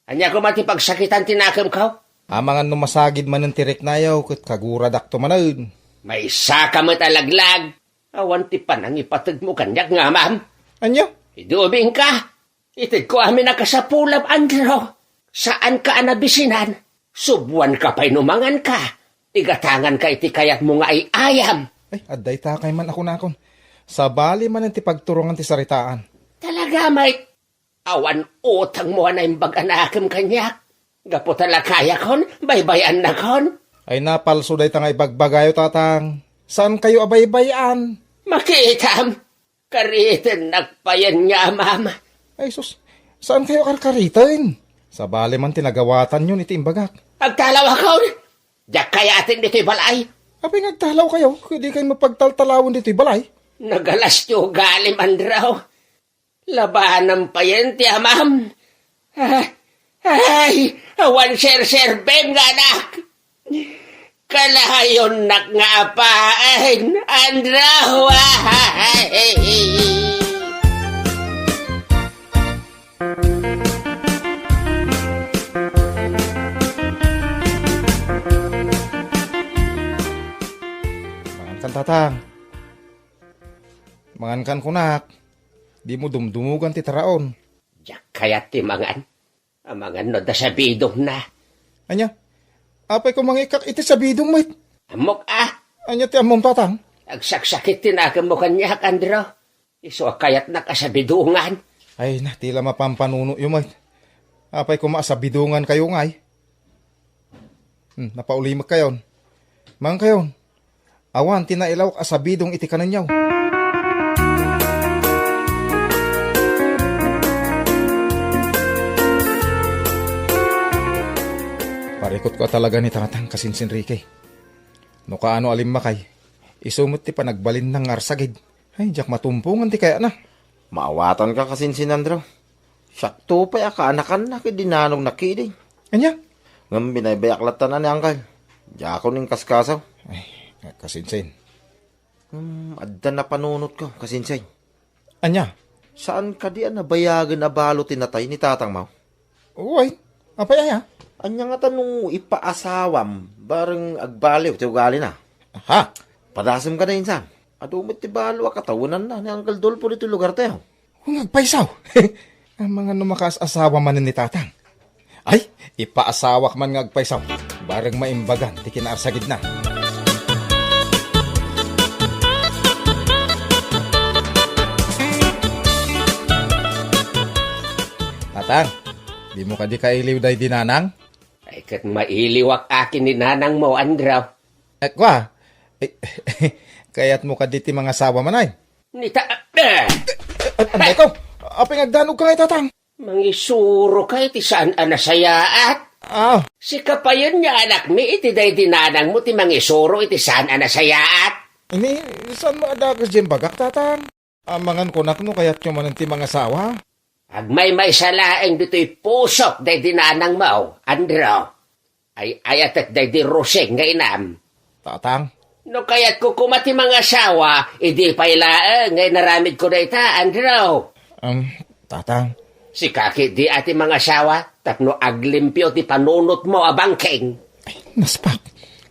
Ania koma ti pagsakitan ti nakemko? Amangan no masagid manen ti riknayo ket kaguradakto manen. Maysaka met a laglag. Awan ti panangipategmo kaniak nga amam. Ania? Idi ubingka. Itedko amin a kasapulam, Andrew. Saanka a nabisinan. Subuanka pay no manganka. Igatanganka iti kayatmo nga ay-ayam. Ay, adda itakay man a kunakon. Sabali manen ti pagturongan ti saritaan. Talaga, Mike. Awan utangmo a naimbag a nakem kaniak. Gapu ta lakayakon, baybay-annakon. Ay, napalso dayta nga ibagbagayo, Tatang. Saankayo a baybay-an. Makitam. Karitennak payen nga amam. Ay, sus, saankayo a karkariten? Sabali man ti nagawatanyon iti imbagak. Agtalawakon! Diak kayaten ditoy balay. Apay nga agtalawkayo ket dikay mapagtaltalawen ditoy balay? Nagalas ti ugalim, Andrew. Labanam payen ti amam. Ah, ay, awan serserbem nga anak. Kalayonnak nga apaen, Andrew. Ay. Mangan kan, Tatang. Mangan kan, kunak. Dimo dumdumugan ti taraon. Diak kayat ti mangan. Amangan no adda sabidongna. Ania? Apay ko mangikkak iti sabidong met? Ammok a. Ania ti ammom, Tatang? Agsaksakit ti nakemmo kaniak, Andrew. Isu a kayatnak a sabidongan. Ay na, ti la mapampanunotyo met. Apay koma a sabidongankayo ngay? Hmm, napaulimek kayon. Mangan kayon. Awan ti nailawak a sabidong iti kanenyo. Parikutko a talaga ni Tatang, Kasinsin Ricky. No kaano a limmakay, isu met ti panagbalinna nga arsagid. Ay, diak matumpongan ti kayatna. Maawatanka, Kasinsin Andrew. Siakto pay a kaanakanna ket dinanogna ketdi. Ania? Ngem binaybayak latta ni Angkal. Diakon inkaskasaw. Ay, Kasinsin. Ngem adda napanunotko, Kasinsin. Ania? Saan kadi a nabayagen a balo ti natay ni tatangmo? Uy, apay aya? Ania ngata no ipaasawam, bareng agbaliw ti ugalina? Ha? Padasem kada insan. Adu met ti balo a katawenanna ni Uncle Dolfo ditoy lugartayo. Wen nga agpaysaw. Amangan no makaas-asawa manen ni Tatang. Ay, ipaasawak man nga agpaysaw. Bareng maimbagan ti kinaarsagidna. Tatang, dimo kadi kailiw daydi nanang? Ay, ket mailiwak akin ni nanangmo, Andrew. Eh, kua, eh, kayatmo kadi ti mangasawa manay? Ni ta-, eh! Eh, eh, anay ko? Apay nga agdanogka ngay, Tatang? Mangisuro ka iti saan a nasayaat? Ah. Sika payen nga anakmi iti daydi nanangmo ti mangisuro iti saan a nasayaat? Ini, saan mo adagas diay bagak, Tatang? Amangan kunak no kayatyo manen ti mangasawa? Agmaymaysa laeng ditoy pusok daydi nanangmo, Andrew. Ay-ayatek daydi Rosing nga inam. Tatang? No kayatko koma ti mangasawa, idi pay laeng nga inaramidko dayta, Andrew. Um, Tatang. Sika ketdi a ti mangasawa tapno aglimpio ti panunotmo a bangkeng. Ay, naspak.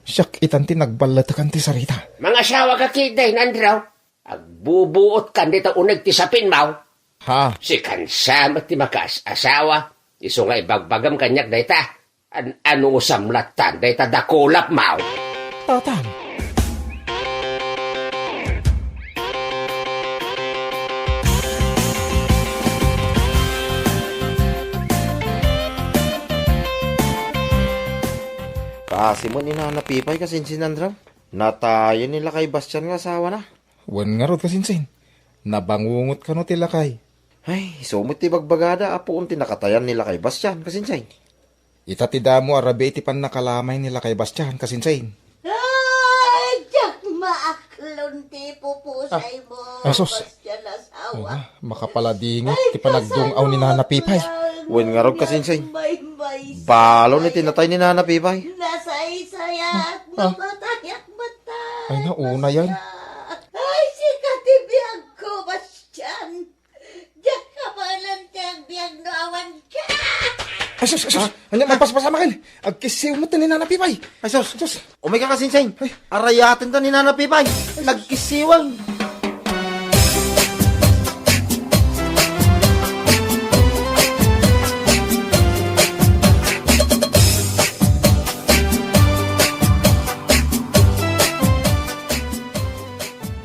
Siak itan ti nagballetekan ti sarita. Mangasawa ka ketdin, Andrew. Agbubuotkan dita uneg ti sapinmo. Ha? Sikan sa met ti makaas-asawa. Isu nga ibagbagam kaniak dayta. An-anusam lattan dayta dakulapmo. Tatang. Kaasi met ni Nana Pipay, Kasinsin Andrew. Natayen ni Lakay Bastian nga asawana. Wen ngarud, Kasinsin. Nabangungot kano ti lakay. Ay, isu met ti bagbagada a puon ti nakatayan ni Lakay Bastian, Kasinsin. Ita ti damo a rabii ti pannakalamay ni Lakay Bastian, Kasinsin. Ay, diak maaklon ti pupusaymo, Ah, asus. Bastian asawa. Ah, makapaladingit Ay, ti panagdung-aw ni Nana Pipay. Wen ngarud, Kasinsin. Balo ni tinatay ni Nana Pipay. Nasaysayaat, Ah. Mapatayak mata. Ay, nauna yan. Ay, sika ti biagko, Bastian. Diak kabaelan ti agbiag no awan ka. Ay, sus, ay, sus. Ah? Anya, magpaspasamakin. Agkisiw mo ni Nana Pipay. Ay, sus. Sus. Umay ka, Kasinsin. Ay. Arayaten ta ni Nana Pipay. Nagkisiwan.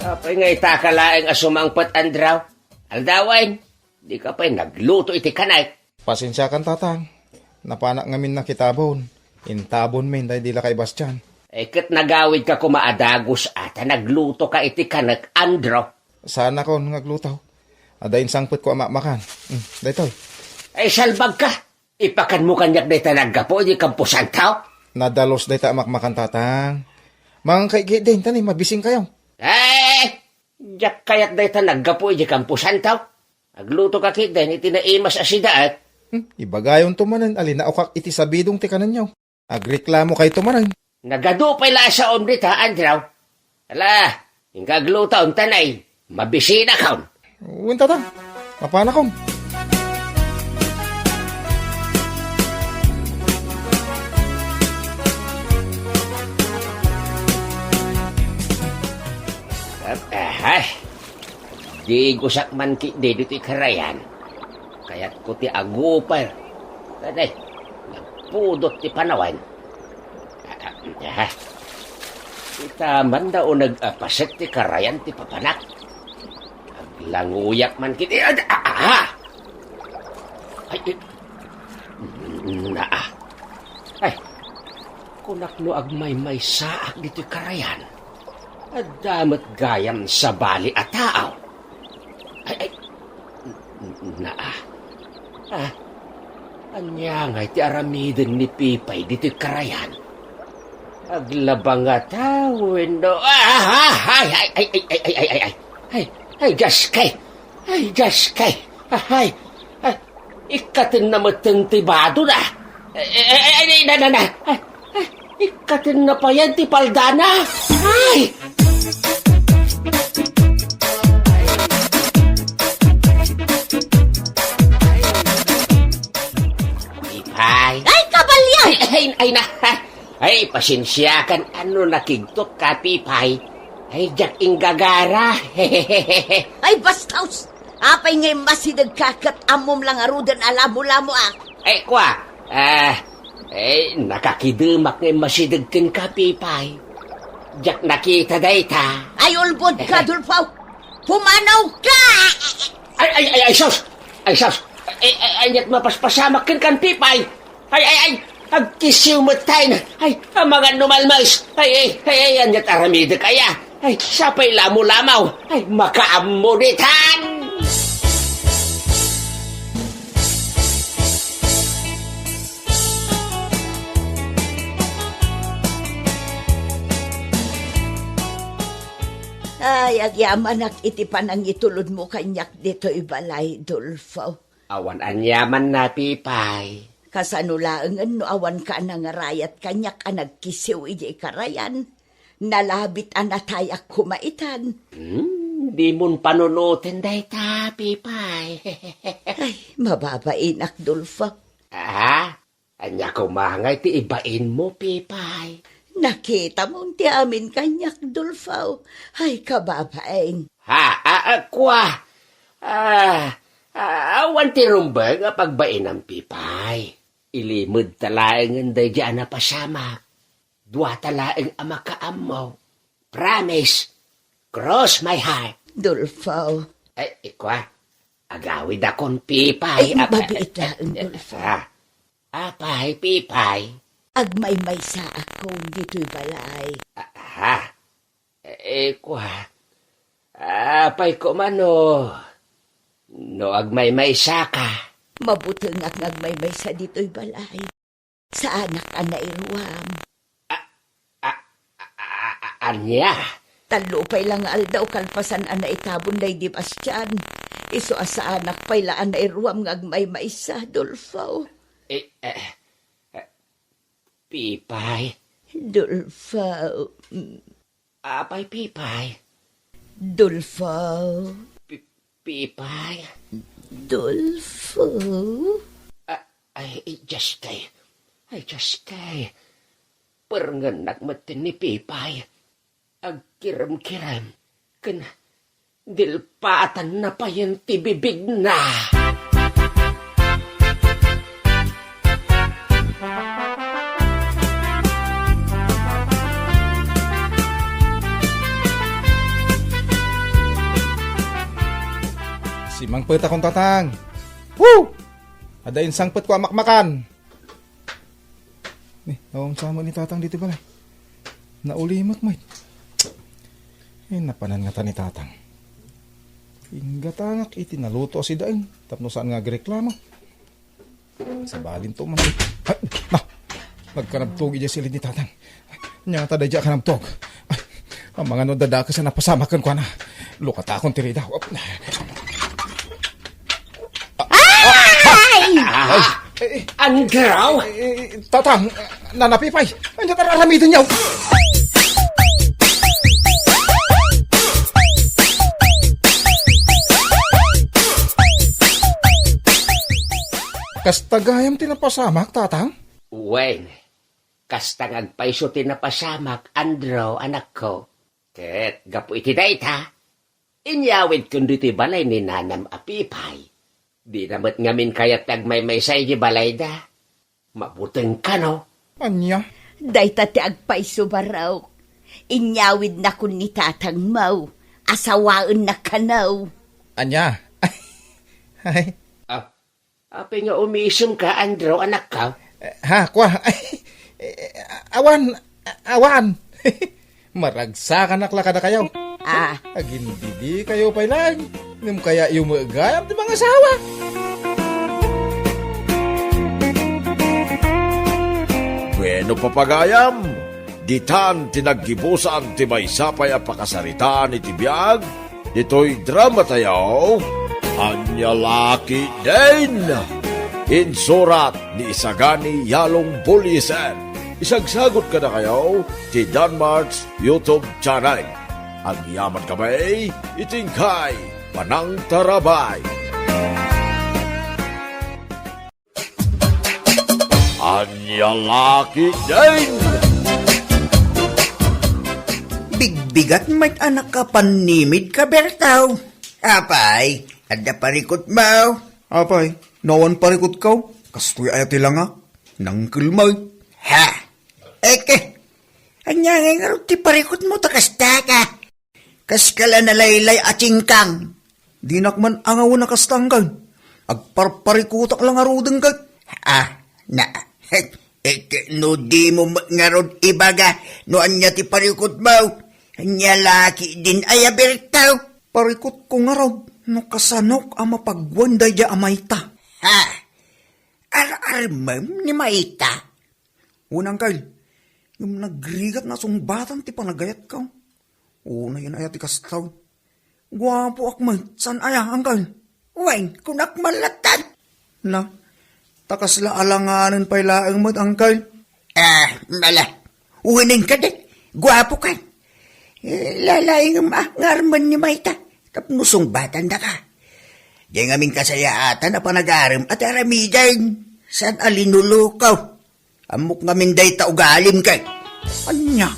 Apay nga itaka laeng a sumangpet, Andrew? Aldawen, dika pay nagluto iti kanek. Pasensiakan, Tatang. Napanak ngamin nakitabon. Intabonmin daydi Lakay Bastian. Eh, ket nagawidka koma a dagus a ta naglutoka iti kanek, Andrew. Saanakon nga agluto. Adda insangpetko a makmakan. Hmm, daytoy. Ay, salbagka! Ipakanmo kaniak dayta naggapu iti kamposanto? Nadalus dayta a makmakan, Tatang. Manganka ketdin, ta ni, mabisinkayo. Eh! Diak kayat dayta naggapu iti kamposanto. Aglutoka ketdin iti naimas a sidaet. Hmm, ibagayonto manen a linaokak iti sabidong ti kanenyo. Agreklamokayto manen. Nagadu pay la a saom dita, Andrew. Ala, inka agluto, ta nay, mabisinakon. Wen, Tatang. Mapanakon. Ahay, digusak man ketdi ditoy karayan. Kayatko ti aguper. Kadi, nagpudot ti panawen. Ah, ah, ah. Ita man da uneg a paset ti karayan ti papanak. Ag-, Languyak man kiti. Ah, ah, ah! Ay, eh, naa. Ay, kunak no agmaymaysaak ditoy karayan, adda met gayam sabali a tao. Ay, ay, naa. Ah, ania ngay ti aramiden ni Pipay ditoy karayan? Aglaba ngata wenno, ah, ah, ay, ay, ay, ay, ay, ay, ay, ay, ay, ay, Diyos kay, ay, Diyos kay, ay, ay, ikkatenna metten ti badona. Ay, ay, ay, ay, na, na, na, ay, ay, ikkatenna payen ti paldana. Ay! Pipay. Ay, kabalya! Ay, ay, ay, na. Ay, pasensiakan no nakigtot ka, Pipay. Ay, diak inggagara. Ay, bastos! Apay nga immasideg ka ket ammom la ngaruden a lamolamo, ah? Ay, kua. Ah, ay, nakakidemak nga immasideg kenka, Pipay. Diak nakita dayta. Ay, ulbod ka, Dolfo! Pumanaw ka! Ay, ay, ay, ay, sus! Ay, sus! Ay, ay, ay, ania't mapaspasamak kenka, Pipay? Ay, ay, ay! Agkisiw met tayo na! Ay, amangan no malmaes! Ay, ay, ay, ay, ania't aramidek aya! Ay, sapay lamolamo! Ay, makaammo ditan! Ay, agyamanak iti panangitulodmo kaniak ditoy balay, Dolfo. Awan aniamanna, Pipay. Kasano laengen no awanka a nangarayat kaniak a nagkisiw idiay karayan? Nalabit a natayak koma itan. Hmm, dimon panunoten dayta, Pipay. Ay, mababainak, Dolfo. Ah? Ania koma ngay ti ibainmo, Pipay? Nakitamon ti amin kaniak, Dolfo. Ay, kababain. Ha? Ah, ah, kua? Ah, ah, awan ti rumbeng a pagbainam, Pipay. Ilimedta laengen daydi a napasamak. Duata laeng a makaammo. Promise. Cross my heart. Dolfo. Ay, ikua. Agawidakon, Pipay. Ay, apa-, mabiit laeng, Dolfo. Ah. Apay, Pipay? Agmaymaysaakon ditoy balay. Aha. Eh, kua. Apay koma no, no agmaymaysaka? Mabutengak nga agmaymaysa ditoy balay. Saanak a nairuam. A, a, a, a, ania? Tallo pay la nga aldaw kalpasan a naitabon daydi Bastian. Isu a saanak pay la a nairuam nga agmaymaysa, Dolfo. Eh, eh, eh, Pipay. Dolfo. Mm. Apay, Pipay? Dolfo. Pi-, Pipay. Dolfo. A-, ay, ay, Diyos kay. Ay, Diyos kay. Perngennak met ni Pipay. Agkirem-kirem. Ken dilpatanna payen ti bibigna. Simangpetakon, Tatang. Woo! Adda insangpetko a makmakan. Ni, naunsa met ni Tatang ditoy balay? Naulimek met. Eh, napanan ngata ni Tatang. Inggatangak iti naluto a sidaen tapno saan nga agreklamo. Sabalinto man. Ay, na! Nagkanabtog idiay silid ni Tatang. Ania ngata daydiay a kanabtog? Ay, amangan no addada a kas a napasamak kenkuana. Lukatakon ti ridaw. Ay! Ay! Eh, eh, Andraw! Eh, eh, Tatang, Nanang Pipay, ania ti ar-aramidentayo? Kasta gayam ti napasamak, Tatang? Wen, kasta nga agpayso ti napasamak, Andraw, anakko. Ket gapu iti dayta, inyawidkon ditoy balay ni Nanang Pipay. Dina met ngamin kayat ti agmaymaysa idiay balayda. Mabuteng kano? Ania? Dayta ti agpayso, barok. Inyawidnakon ni Tatangmo. Asawaennak kano. Ania? Ay. Ah, apay nga umiisemka, Andrew, anakko? Eh, ha, kua? Ay, eh, awan, awan. Maragsakanak la kadakayo. Ah. Agindidikayo pay laeng. Ngem kayatyo met gayam ti mangasawa. Bueno, papagayam, ditan ti naggibusan ti maysa pay a pakasaritaan iti biag ditoy dramatayo, Ania La Ketdin. Insurat ni Isagani Yalong Buliesen. Isagsagut kadakayo ti Danmart's YouTube channel. Agyamankami iti inkay panangtarabay. Ania La Ketdin! Bigbigat met a nakapannimidka, Bertaw. Apay, adda parikutmo? Apay, no awan parikutko, kastoy aya ti langak. Nangkel met. Ha? Eke, ania ngay ngarud ti parikutmo ta kasta ka? Kaskala nalaylay a tsingkang. Dinak man angawen a kasta, angkel. Agparparikutak la ngaruden ket. Ah, na, eh, no dimo met ngarud ibaga no ania ti parikutmo. Ania La Ketdin aya, Bertaw? Parikutko ngarud no kasanok a mapagwan daydiay a mayta. Ha? Ar-armem ni mayta? Wen, angkel, ngem nagrigat nga sungbatan ti panagayatko. Unayen aya ti kasta? Guapoak met, saan aya, angkel? Wen, kunak man latta. Na, ta kasla alanganen pay laeng met, angkel. Ah, mala. Wenen kadi, guapokan. Eh, lalaingem a nga armen ni mayta tapno sungbatandaka. Diay ngamin kasayaatan a panagarem a ti aramiden, saan a linulukaw. Ammok ngamin dayta ugalim ket. Ania?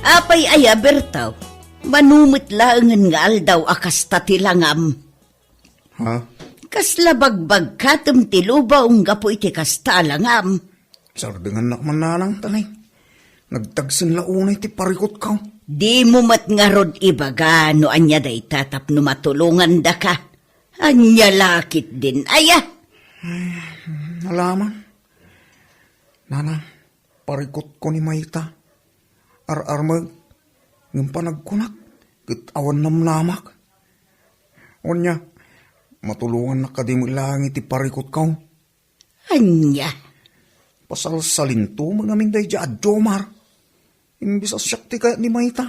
Apay aya, Bertaw? Mano met laengen nga aldaw a kasta ti langam? Ha? Kasla bagbagkatem ti lubong gapu iti kasta a langam? Sardengannak man, nanang, ta nay, nagtagsen la unay ti parikutko. Dimo met ngarud ibaga no ania dayta tapno matulongandaka. Ania la ketdin aya? Ay, nalaman. Nanang, parikutko ni mayta. Ar-armek, ngem panagkunak, ket awan namnamak. Ania, matulongannak kadi met laeng iti parikutko? Ania? Pasalsalinto met ngamin daydiay a Jomar. Imbes a siak ti kayat ni mayta,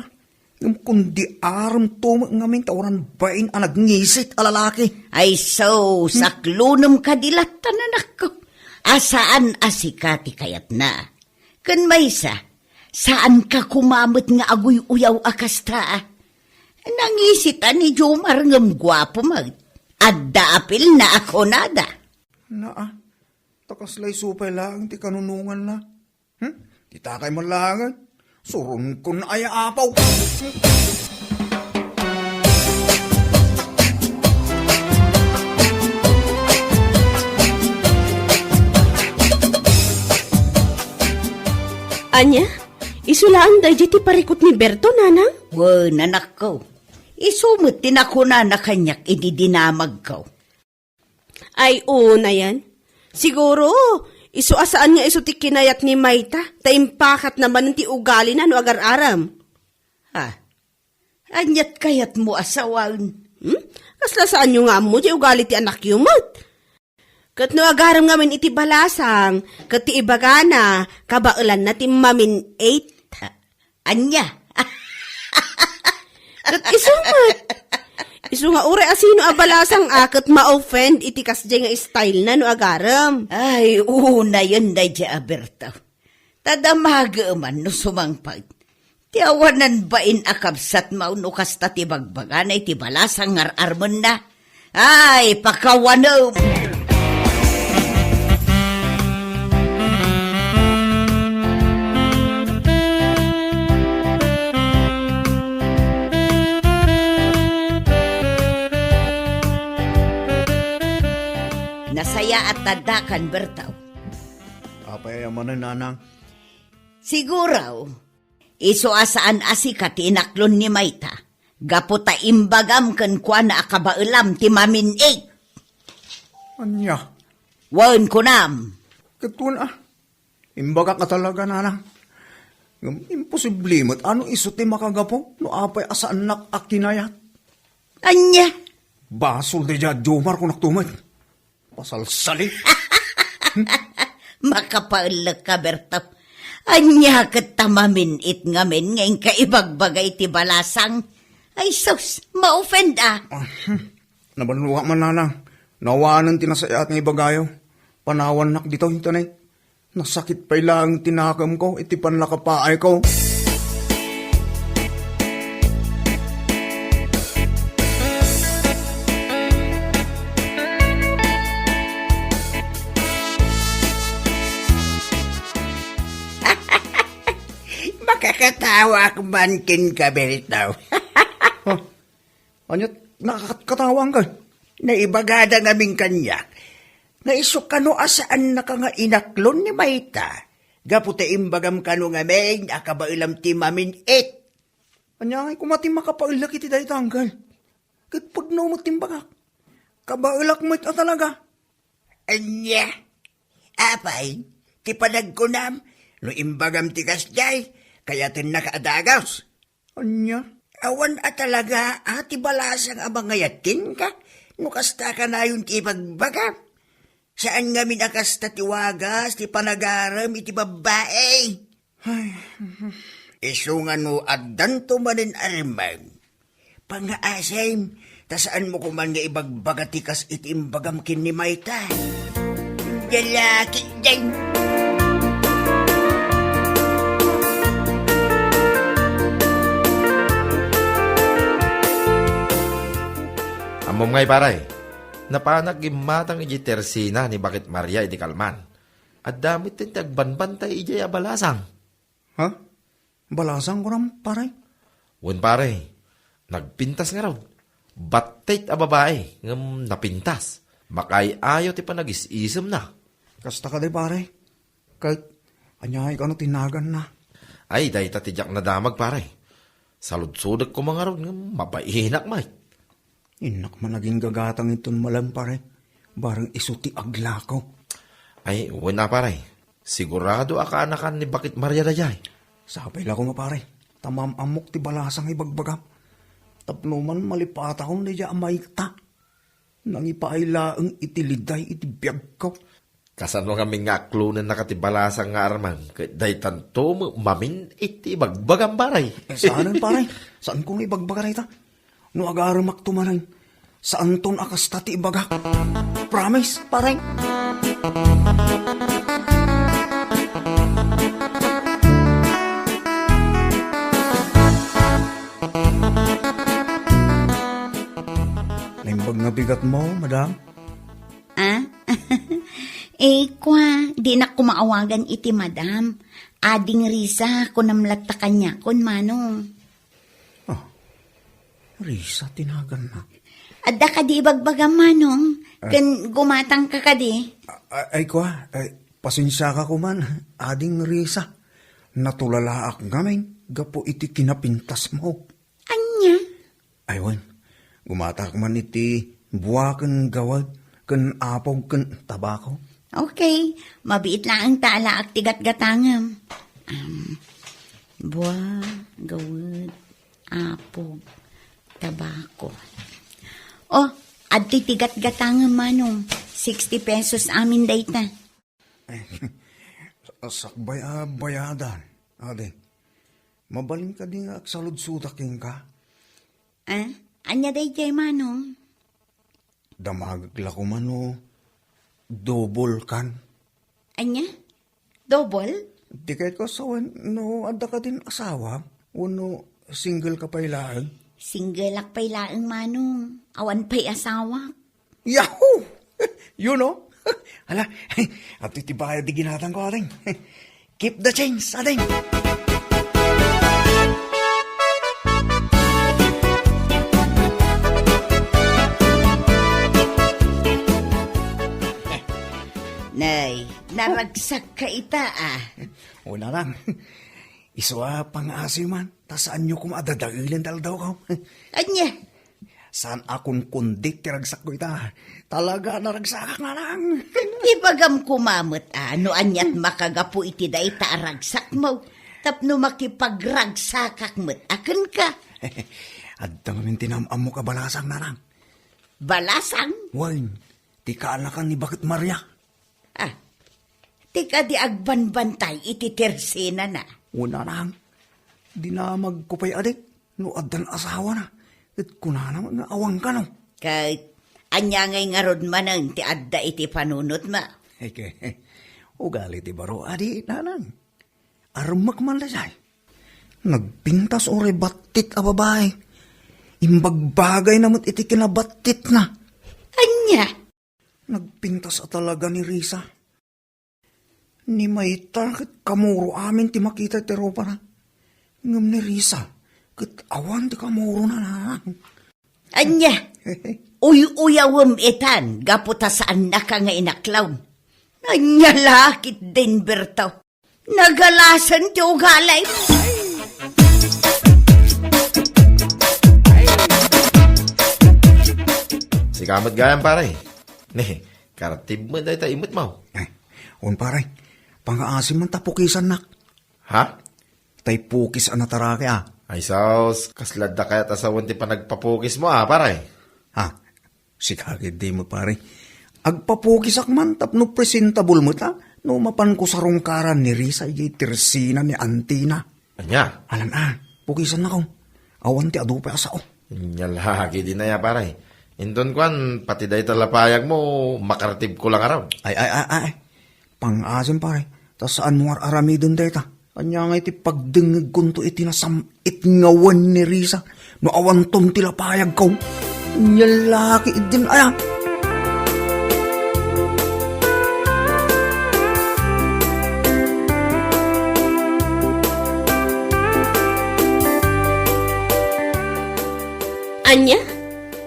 ngem kundi aremto met ngamin ta awan bain a nagngisit a lalaki. Ay so, hmm? Saklonem kadi latta, anakko, a saan a sika ti kayatna. Ken maysa, saanka koma met nga aguy-uyaw a kasta, a? Nangisit a ni Jomar ngem guapo met. Adda apilna a kunada. Naa, ta kasla isu pay laeng ti kanunonganna. Hmm? Ditakay man laengen. Suronkon aya, apo. Ania? Isu laeng daydiay ti parikut ni Berto, nanang? Wen, anakko. Isu met ti nakunana kaniak idi dinamagko. Ay, unayen. Siguro, isu a saan nga isu ti kinayat ni mayta, ta impakatna manen ti ugalina no agar-arem. Ha? Aniat kayatmo a sawen? Hmm? Kasla saanyo nga ammo ti ugali ti anakyo met? Ket no agarem ngamin iti balasang, ket ti ibagana, kabaelanna ti mamin-ate. Ania? Ket isu met. Isu nga uray asino a balasang a ket ma-offend iti kasdiay nga style na no agarem. Ay, unayen daydiay a Berto. Ta damagem man no sumangpet. Ti awanan bain a kabsatmo no kasta ti bagbagana iti balasang nga ar-armenna. Ay, pakawanem! Nasayaat ta addakan, Berto. Apay a manen, nanang? Siguro, isu a saan a sika ti inaklon ni Mayta, gapu ta imbagam kenkuana a kabaelam ti mamin-it. Ania? Wen, kunam. Ket kuna, imbagak a talaga, nanang. Ngem imposible met a no isu ti makagapu no apay a saannak a kinayat. Ania? Basol daydiay a Jomar, kunak to met. Pasalsali. Makapaellek ka, Berto. Ania ket ta mamin-it ngamin nga inka ibagbaga iti balasang? Ay sus, ma-offend a. Ah, hmm. Nabannoak man, nanang. Nawanen ti nasayaat nga ibagayo. Panawannak ditoy, tanay. Nasakit pay laeng ti nakemko iti pannakapaayko. Makakatawaak man kenka, Berto. Ah, ania't nakakatawaanka? Naibagada ngamin kaniak nga isu kano a saannaka nga inaklon ni Mayta, gapu ta imbagam kano ngamin a kabaelam ti mamin-it. Ania ngay koma ti makapaellek iti dayta, uncle? Ket pudno met ti imbagak. Kabaelak met a talaga. Ania? Apay, ti panagkunam, no imbagam ti kasdiay, kayatennaka a dagus. Ania? Awan a talaga a ti balasang a mangayat kenka, no kasta kanayon ti ibagbagam. Saan ngamin a kasta ti wagas ti panagarem iti babbai. Ay. Isu nga no addanto manen a rimeng, pangngaasim, ta saanmo koman nga ibagbaga ti kas iti imbagam ken ni Mayta. Lalaki diay. Ammom ngay, pare, napanak gimmatang idiay tersina ni Bakit Maria idi kalman. Adda met ti agbanbantay idiay a balasang. Ha? Balasang kunam, pare? Wen, pare. Nagpintas ngarud. Battit a babai, ngem napintas. Makaay-ayo ti panagis-isemna. Kasta kadi, pare? Ket aniay kano ti naganna? Ay, dayta ti diak nadamag, pare. Saludsodek koma ngarud ngem mabainak met. Innak man agingga gatang inton malem, pare. Bareng isu ti aglako. Ay, wen a, pare. Sigurado a kaanakan ni Bakit Maria daydiay. Sapay la koma, pare. Ta maam-ammok ti balasang ibagbagam. Tapno man malipatakon daydiay a mayta. Nangipaay laeng iti liday iti biagko. Kasano ngamin nga aklonennaka ti balasang nga armem ket daytanto met mamin-it ti ibagbagam, pare? Eh, saanen, pare. Saanko nga ibagbaga dayta. No agaremakto manen, saanton a kasta ti ibagak. Promise, pare. Naimbag nga bigatmo, madam? Ah? Eh, kua, dinak koma awagan iti madam. Ading Risa, kunam latta kaniakon, Manong. Ah, Risa ti naganna. Adda kadi ibagbagam, Manong? Ah. Ken gumatangka kadi? A-, ay, kua, ay, pasensiaka koman, Ading Risa. Natulalaak ngamin gapu iti kinapintasmo. Ania? Ay, wen. Gumatak man iti bua ken gawed ken apog ken tabako. Okay. Mabiit laeng ta alaak ti gatgatangem. Um, bua, gawed, apog, tabako. Oh, adtoy ti gatgatangem, Manong. Sixty pesos amin dayta. Sakbay a bayadan, adi. Mabalin kadi nga agsaludsodak kenka? Ah, ania daydiay, Manong? Damagek la koma no double kan. Ania? Double? Di kayat ko sawen no adda kadin asawa, wenno single ka pay laeng? Single ak pay laeng, Manong. Awan pay asawa. Yahoo! You know? Hala, adtoy ti bayad ti ginatangko, ading. Keep the change, ading. Nay, Aragsakka ita, a. O, nanang, isu a pangaasim man, ta saanyo koma a dadaelen ti aldawko. Ania? Saan a kunkundit ti ragsakko ita. Talaga a naragsakak, nanang. Ibagam koma met, a, no aniat makagapu iti dayta a ragsakmo tapno makipagragsakak met a kenka. Adda ngamin ti naam-ammok a balasang, nanang. Balasang? Wen, ti kaanakan ni Baket Maria. A, ti kadi agbanbantay iti tersenana. O, nanang, dinamagko pay a di, no addan asawana, ket kunana met nga awan kano. Ket ania ngay ngarud manen ti adda iti panunotmo? Eke, ugali ti baro a di, nanang. Armek man daydiay. Nagpintas uray battit a babai. Imbagbagayna met iti kinabattitna. Ania? Nagpintas a talaga ni Risa. Ni Mayta ket kamuro amin ti makita iti rupana. Ngem ni Risa ket awan ti kamurona. Ania? Uy-uyawem itan gapu ta saannaka nga inaklawem. Ania la ketdin, Berto? Nagalasen ti ugalim. Sika met gayam, pare. Ne, karatib met dayta imet mo. Ay, un, pare. Pangaasim man ta pukisannak. Ha? Tay pukis a nataraki, a. Ay, sus, kasla adda kayat a sawen ti panagpapukis mo, a, pare? Ha? Sika ketdi met, pare. Agpapukisak man tapno presentable met, a, no mapanko sarungkaran ni Risa idiay tersena ni antina. Ania? Alan, a, pukisannakon. Awan ti adu pay a sao. Ania la ketdin aya, pare. Inton kuan, pati dayta la payagmo, makaratibko la ngarud. Ay, ay, ay, ay. Pangaasim, pare, ta saanmo ar-aramiden dayta. Ania ngay ti pagdengngegkonto iti nasam-it nga wen ni Risa no awanton ti lapayagko? Ania la ketdin aya? Ania?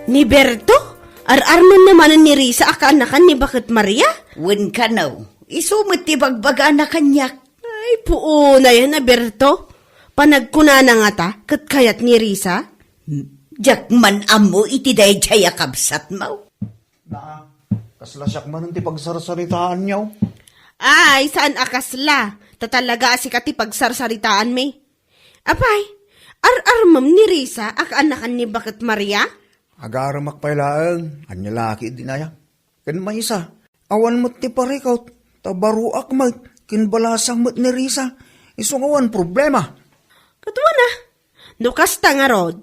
Ni Berto? Ar-armenna manen ni Risa a kaanakan ni Baket Maria? Wen kano, isu met ti bagbagana kaniak. Ay, puonayan a Berto. Panagkunana ngata, ket kayat ni Risa? Diak man ammo iti daydiay a kabsatmo. Naa, kasla siak manen ti pagsarsaritaanyo. Ay, saan a kasla. Ta talaga a sika ti pagsarsaritaanmi. Apay, ar-armem ni Risa a kaanakan ni Baket Maria? Agaremak pay laeng, ania la ketdin aya? Ken maysa, awan met ti parikut, ta baroak met, ken balasang met ni Risa, isu nga awan problema. Ket wen a, no kasta ngarud,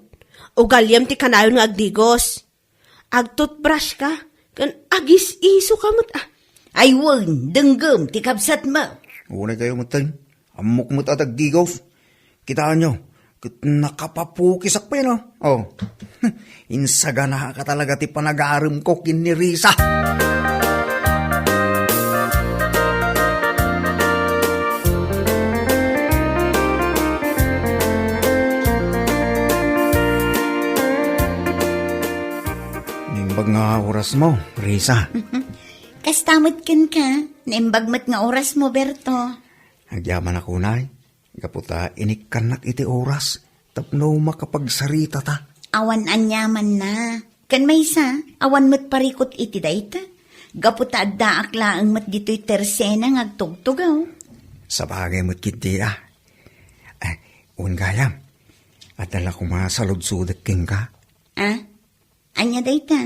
ugaliam ti kanayon nga agdigos. Agtoothbrush ka, ken agis-iso ka met a. Ay wen, denggem ti kabsatmo. Unay kayo met, tay. Ammok met a dagdigos. Kitaenyo, ket nakapapukisak pay, no? Oh. Insaganaak a talaga ti panagaremko ken ni Risa. Naimbag nga orasmo, Risa. Kasta met kenka, naimbag met nga orasmo, Berto. Agyamanak unay, gapu ta inikkannak iti oras tapno makapagsaritata. Awan aniamanna. Ken maysa, awan met parikut iti dayta. Gapu ta addaak laeng met ditoy tersena nga agtugtugaw. Sabagay met ketdi a. Eh, wen gayam, adda la koma saludsodek kenka. Ah? Ania dayta?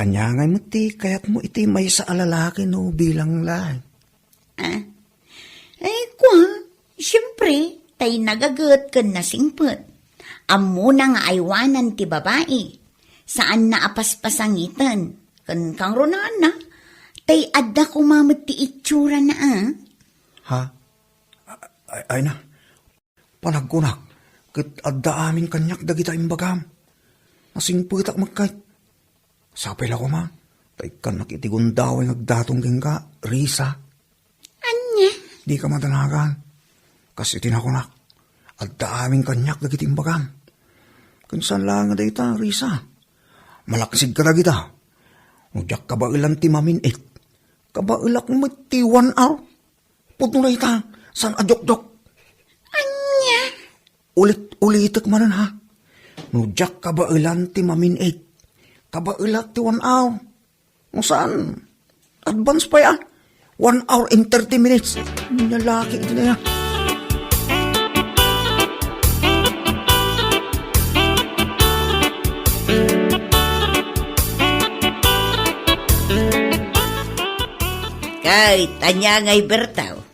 Ania ngay met ti kayatmo iti maysa a lalaki no bilang laeng? Ah? Eh, kua, siempre, tay nagaget ken nasingpet. Ammona nga aywanan ti babai. Saanna a paspasangiten. Ken kangrunaanna, tay adda koma met ti itsurana, ah. Ha? Ay, ay na. Panagkunak, ket adda amin kaniak dagita imbagam. Nasingpetak met kay. Sapay la koma, ta ikkannak iti gundaway nga agdaton kenka, Risa. Ania? Dika madanagan. Kas iti nakunak, adda amin kaniak dagiti imbagam. Ken saan laeng nga dayta, Risa. Malaksid kadagita. No diak kabaelan ti mamin-it, Kabaelak met ti one hour. Pudno dayta, saan a jokjok. Ania? Ulit-ulitek manen, ha. No diak kabaelan ti mamin-eight, kabaelak ti one hour. No saan, advance pay, a. One hour and thirty minutes. Nia laki iti na, a. Ket ania ngay, Berto?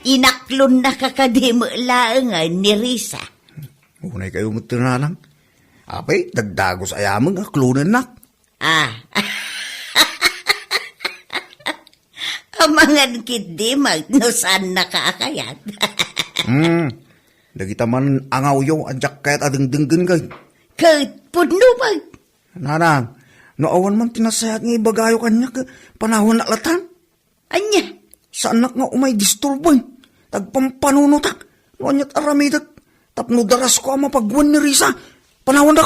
Inaklonnaka kadi met laengen ni Risa? Unay kayo met ti nanang. Apay, dagdagus aya met nga aklonennak. Ah. Amangan ketdi met no saannaka a kayat. Hmm. Dagita man angawyo a diak kayat a dengdenggen, ket. Ket pudno met. Nanang, no awan man ti nasayaat nga ibagayo kaniak, panawannak latan. Ania? Saannak nga umay disturboen. Tagpampanunotak. No aniat aramidek. Tapno darasko a mapaguen ni Risa. Panawannak.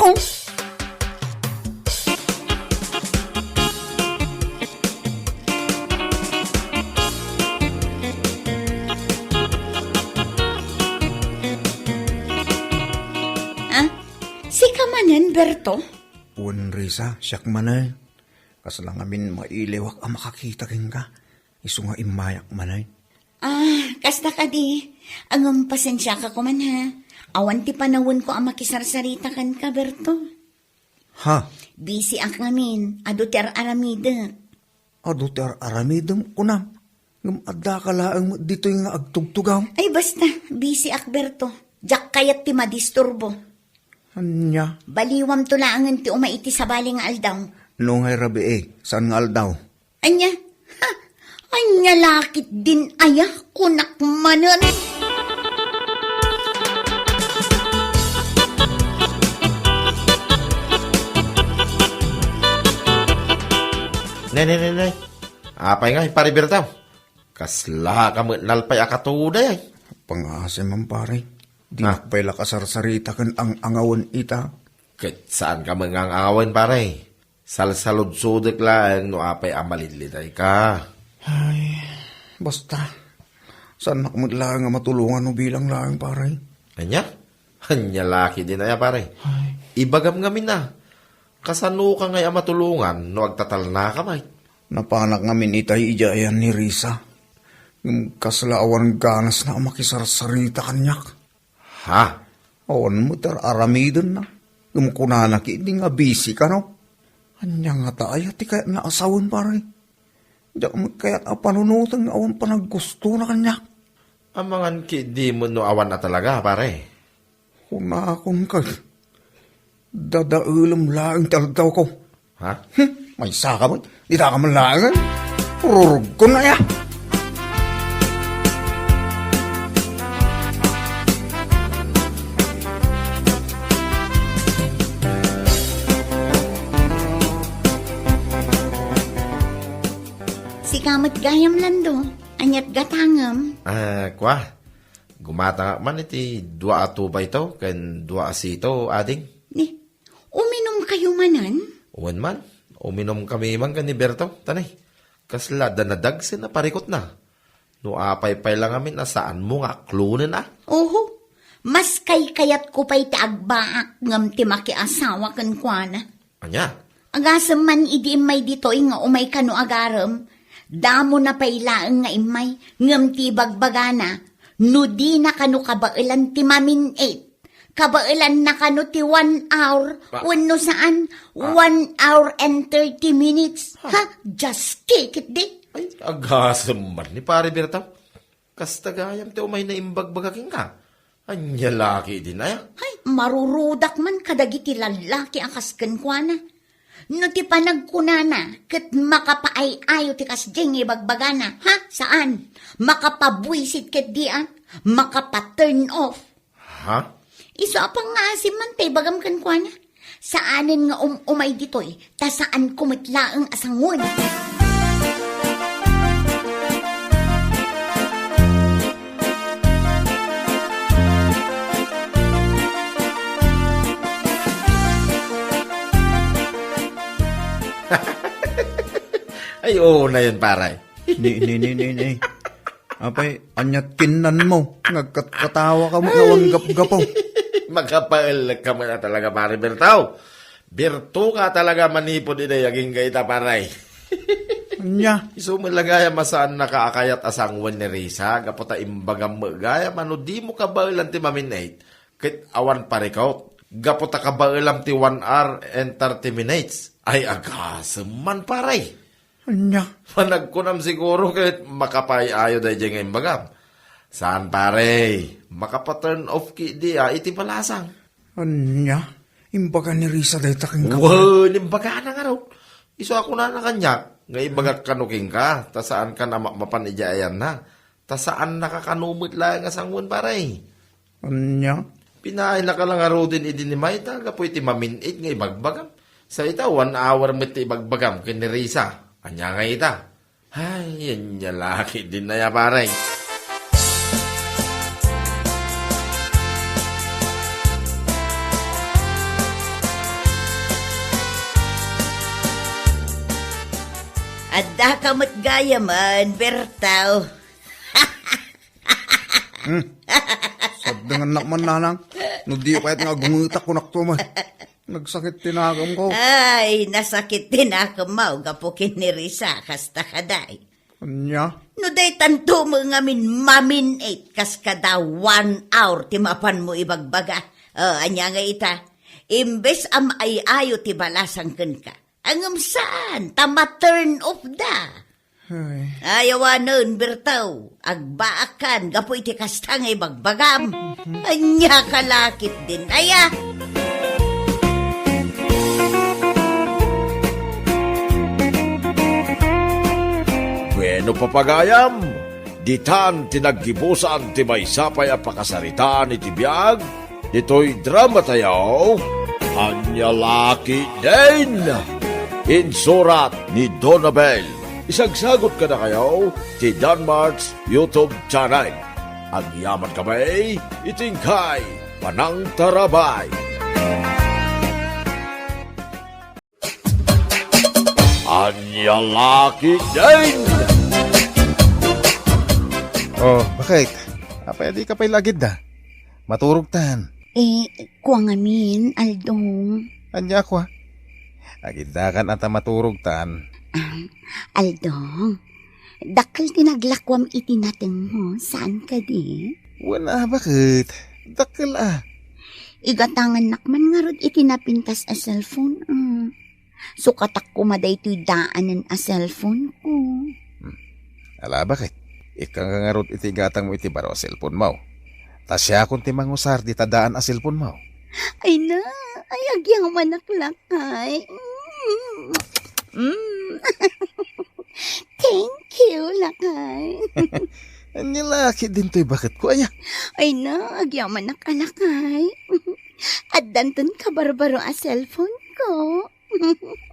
Ah, sika manen, Berto? Wen, Risa, siak manen. Kasla ngamin mailiwak a makakita kenka. Isu nga immayak manen. Ah, kasta kadi. Ngem pasensiaka koman, ha. Awan ti panawenko a makisarsarita kenka, Berto. Ha? Busy-ak ngamin. Adu ti ar-aramidek. Adu ti ar-aramidem, kunam. Ngem addaka laeng met ditoy nga agtugtugaw. Ay, basta. Busy-ak, Berto. Diak kayat ti madisturbo. Ania? Baliwamto laengen ti umay iti sabali nga aldaw. No ngay rabii, saan nga aldaw? Ania? Ha? Ania la ketdin aya, kunak manen. Nay, nay, nay, nay. Apay ngay, Pare Berto? Kaslaka met nalpay a katuday, ay. Pangngaasim man, pare. Ah. Dinak pay la kasarsarita ken ang-angawen ita. Ket saanka met nga ang-angawen, pare. Salsaludsodek laeng no apay a malidlitayka. Ay, basta. Saannak met laeng a matulongan no bilang laeng, pare. Ania? Ania la ketdin aya, pare? Ay. Ibagam ngamin a. Kasanoka ngay a matulongan no agtatalnaka met? Napanak ngamin itay idiay ayan ni Risa. Ngem kasla awan ganasna a makisarsarita kaniak. Ha? Awan met ar-aramidenna. Ngem kunana ketdi nga busy kano. Ania ngata aya ti kayatna a sawen, pare? Diak met kayat a panunoten nga awan panaggustona kaniak. Amangan ketdi met no awan a talaga, pare. Kunakon ket, dadaelem laeng ti algawko. Ha? Hmm, maysaka met. Ditaka man laeng. Rurugkon aya. Sika met gayam, Lando. Aniat gatangem? Ah, kua. Gumatangak man iti dua a tubayto ken dua a sito, ading. Ni, uminumkayo manen? Wen man, uminumkami man ken ni Berto, tanay. Kasla adda nadagsen a parikutna. No apay pay la ngamin a saanmo nga aklonen a? Oho. Mas kaykayatko pay ti agbaak ngem ti makiasawa kenkuana. Ania? Agasem man idi immay ditoy nga umay kano agarem, damo na pay laeng nga immay, ngem ti ibagbagana, no dina kano kabaelan ti mamin-it, kabaelanna kano ti one hour, Pa- wenno saan, Pa- one hour and thirty minutes. Ha? Ha? Just kick it, di? Ay, agasem man ni Pare Berto. Kasta gayam ti umay naimbagbaga kenka. Ania la ketdin aya? Ay, marurudak man kadagiti lallaki a kas kenkuana. No ti panagkunana ket makapaay-ayo ti kasdiay nga ibagbagana, ha? Saan? Makapabuisit ketdi a? Makapaturn off. Ha? Isu a pangngaasim man ta ibagam kenkuana. Saanen nga um-umay ditoy, ta saanko met laeng a sangoen. Ay, oo na yun, pare. Ni, ni, ni, ni, ni. Apay, aniat kinnanmo? Nagkatkatawa ka met nga awan gapgapo. Makapaellek ka met a talaga, Pare Bertaw. Berto ka talaga manipud idiay agingga ita, pare. Ania? Isu met la gayam a saannaka a kayat a sanguen ni Risa, gapu ta imbagam met gayam a no dimo kabaelan ti mamin-eight, ket awan parikut. Gapu ta kabaelam ti one hour and thirty minutes. Ay, agasem man, pare. Ania? Panagkunam siguro ket makapaay-ayo daydiay nga imbagam. Saan, pare, makapa-turn off ketdi a iti balasang. Ania? Imbaga ni Risa dayta kenka? Wen, imbagana ngarud. Isu a kunana kaniak nga ibagak kano kenka, ta saankan a mapmapan idiay ayanna. Ta saannaka kano met laeng a sanguen, pare. Ania? Pinaayka la ngaruden idi ni Mayta gapu iti mamin-eight nga ibagbagam. Sa ita, one hour met ti ibagbagam ken ni Risa. Ania ngay ita? Ay, ania la ketdin aya, pare. Addaka met gayamen, Bertaw. Hmm. Saddengennak man, nanang. No diyo kayat nga agungetak, kunakto met. Nagsakit ti nakemko. Ay, nasakit ti nakemmo gapu ken ni Risa, kasta kadi. Ania? No daytanto met ngamin mamin-eight, kas kada one hour ti mapanmo ibagbaga. O, ania nga ita? Imbes a maay-ayo ti balasang kenka. Ngem saan, ta ma-turn off da. Ay. Ay, awanen, Bertaw. Agbaakan gapu iti kasta nga ibagbagam. Mhm. Ania ka la ketdin aya? Bueno, papagayam, ditan ti naggibusan ti maysa pay a pakasaritaan iti biag ditoy dramatayo, Ania la ketdin. Insurat ni Donabel. Isagsagut kadakayo ti Danmart's YouTube channel. Agyaman kami iti inkay panangtarabay. Ania la ketdin. O, baket? Apay a dika pay la agidda? Maturogtan. Eh, kua ngamin, Aldong. Ania a kua? Agiddakan a ta maturogtan. Ah, Aldong, dakkel ti naglakuam iti natengmo, saan kadi? Wen a, baket? Dakkel a. Igatangannak man ngarud iti napintas a cellphone, ah. Sukatak koma daytoy daanen a cellphone ko. Hmm. Ala, baket? Ikkanka ngarud iti igatangmo iti baro a cellphone mo. Ta siakon ti mangusar dita daan a cellphone mo. Ay na, ay agyamanak lakay. Mm. Mm. Thank you, lakay. Ania la ketdin toy baketko, aya? Ay na, agyamanak a lakay. Addanton kabarbaro a cellphone ko.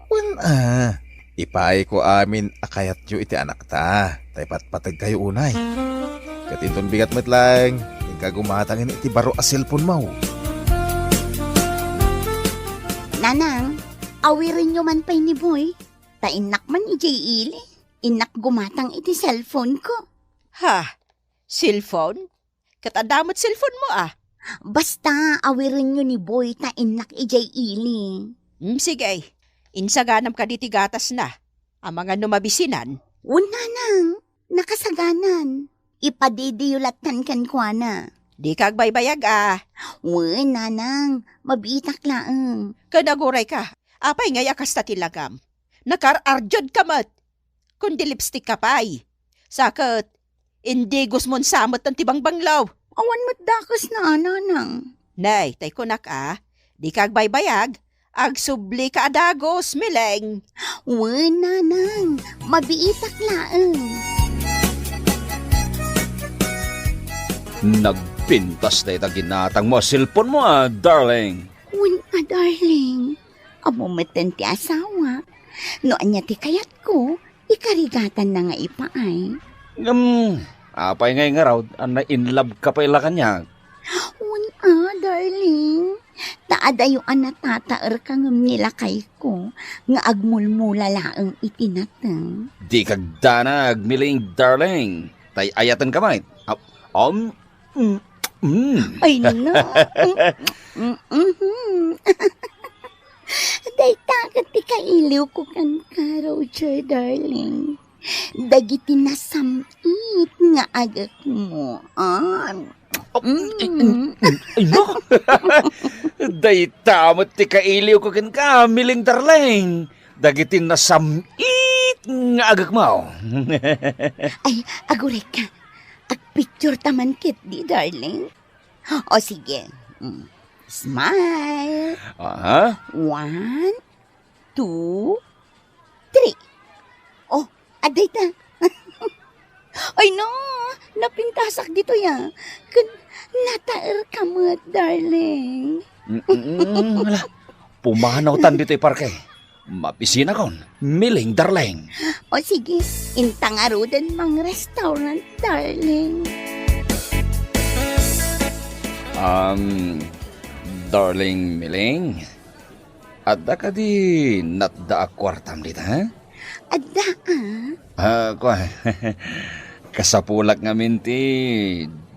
Wen a, ipaayko amin a kayatyo iti anakta, ta ipatpategkayo unay. Ket inton bigat met laeng, inka gumatang iti baro a cellphone mo. Nanang, awirenyo man pay ni Boy, ta innak man idiay ili, innak gumatang iti cellphone ko. Ha? Cellphone? Ket adda met cellphone mo, a? Basta, awirenyo ni Boy ta innak idiay ili. Mm, sige. Insaganam kadi ti gatasna. Amangan no mabisinan. Wen, nanang. Nakasaganan. Ipadidiyo lattan kenkuana. Dika agbaybayag, a. Wen, nanang. Mabiitak laeng. Ken agurayka. Apay ngay a kasta ti lagam? Nakaar-ardiodka met. Kundi lipstick ka pay. Sa ket, indigosmon sa metten ti bangbanglo. Awan met dakesna, nanang. Nay, tay kunak a, dika agbaybayag, agsublika a dagus, mileng. Wen, nanang, mabiitak laeng. Nagpintas dayta ginatangmo a cellphone mo, a, darling. Wen a, darling. Ammo metten ti asawa. No ania ti kayatko, ikarigatanna nga ipaay. Ngem, apay ngay ngarud a na-in love ka pay la kaniak? Wen a, darling. Ta adayo a natataerka ngem ni lakayko nga agmulmula laeng iti nateng. Dika agdanag, Miling darling. Tay ayatenka met. Ah, um, mm, mm. Ay, na. Mm, mm, mhm. Dayta ket ti kailiwko kenka, Roger, darling. Dagiti nasam-it nga agekmo. Ah. Oh, mm. Ay, ay, ay, ay, no? Dayta met ti kailiwko kenka, Miling darling. Dagiti nasam-it nga agekmo. Ay, agurayka. Agpicture ta man ketdi, darling. O, sige. Mm. Smile. Aha. One, two, three. Oh, adda ita. Ay, no, napintasak ditoy, ah. Ken nataerka met, darling. Mm, mm, ala, pumanawtan ditoy parke. Mabisinakon, Miling darling. O sige, inta ngaruden mang restaurant, darling. Um, darling Miling, adda kadi natda a kuartam dita, ha? Adda, ah. Ah, kua, kasapulak ngamin ti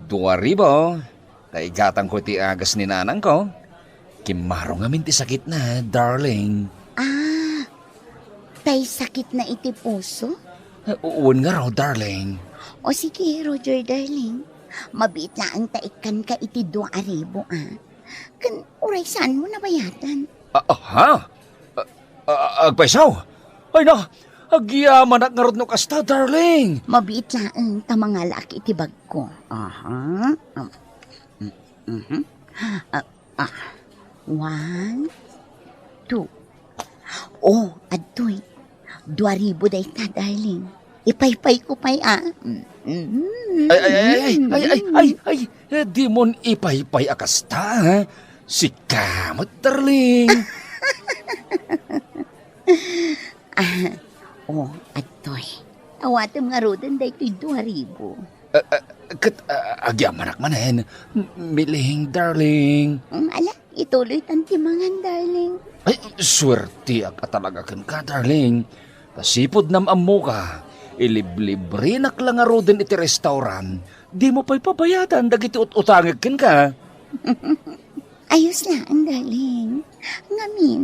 dua ribu. Ta igatangko ti agas ni nanangko. Kimmaro ngamin ti sakitna, darling. Ah, tay sakitna iti puso? Eh, u-, wen ngarud, darling. O sige, Roger, darling. Mabiit laeng ta ikkanka iti dua ribu, ah. Ken uray saanmo nabayadan. Ah, ah, ha? Ah, ah, agpayso? Ay na, agyamanak ngarud no kasta, darling. Mabiit laeng ta mangalaak iti bagko. Aha. Um, mm, mhm. Ah, ah. One, two. Oh, adtoy. Dua ribu dayta, darling. Ipaypayko pay, ah. Mm, mm, Ay, ay, ay, ay, mm, ay, ay, mm. Ay, ay, eh, dimon ipaypay a kasta, ha? Sika met, darling. Ah, oh, adtoy. Awatem ngaruden daytoy dua ribu. Ah, ah, ket, ah, agyamanak manen, Miling, darling. Mm, ala, ituloytan ti mangan, darling. Ay, suertiak a talaga kenka, darling. Ta sipud nam-ammoka, iliblibrenak la ngaruden iti restaurant, dimo pay pabayadan dagiti ut-utangek kenka. Ayos laeng, darling. Ngamin,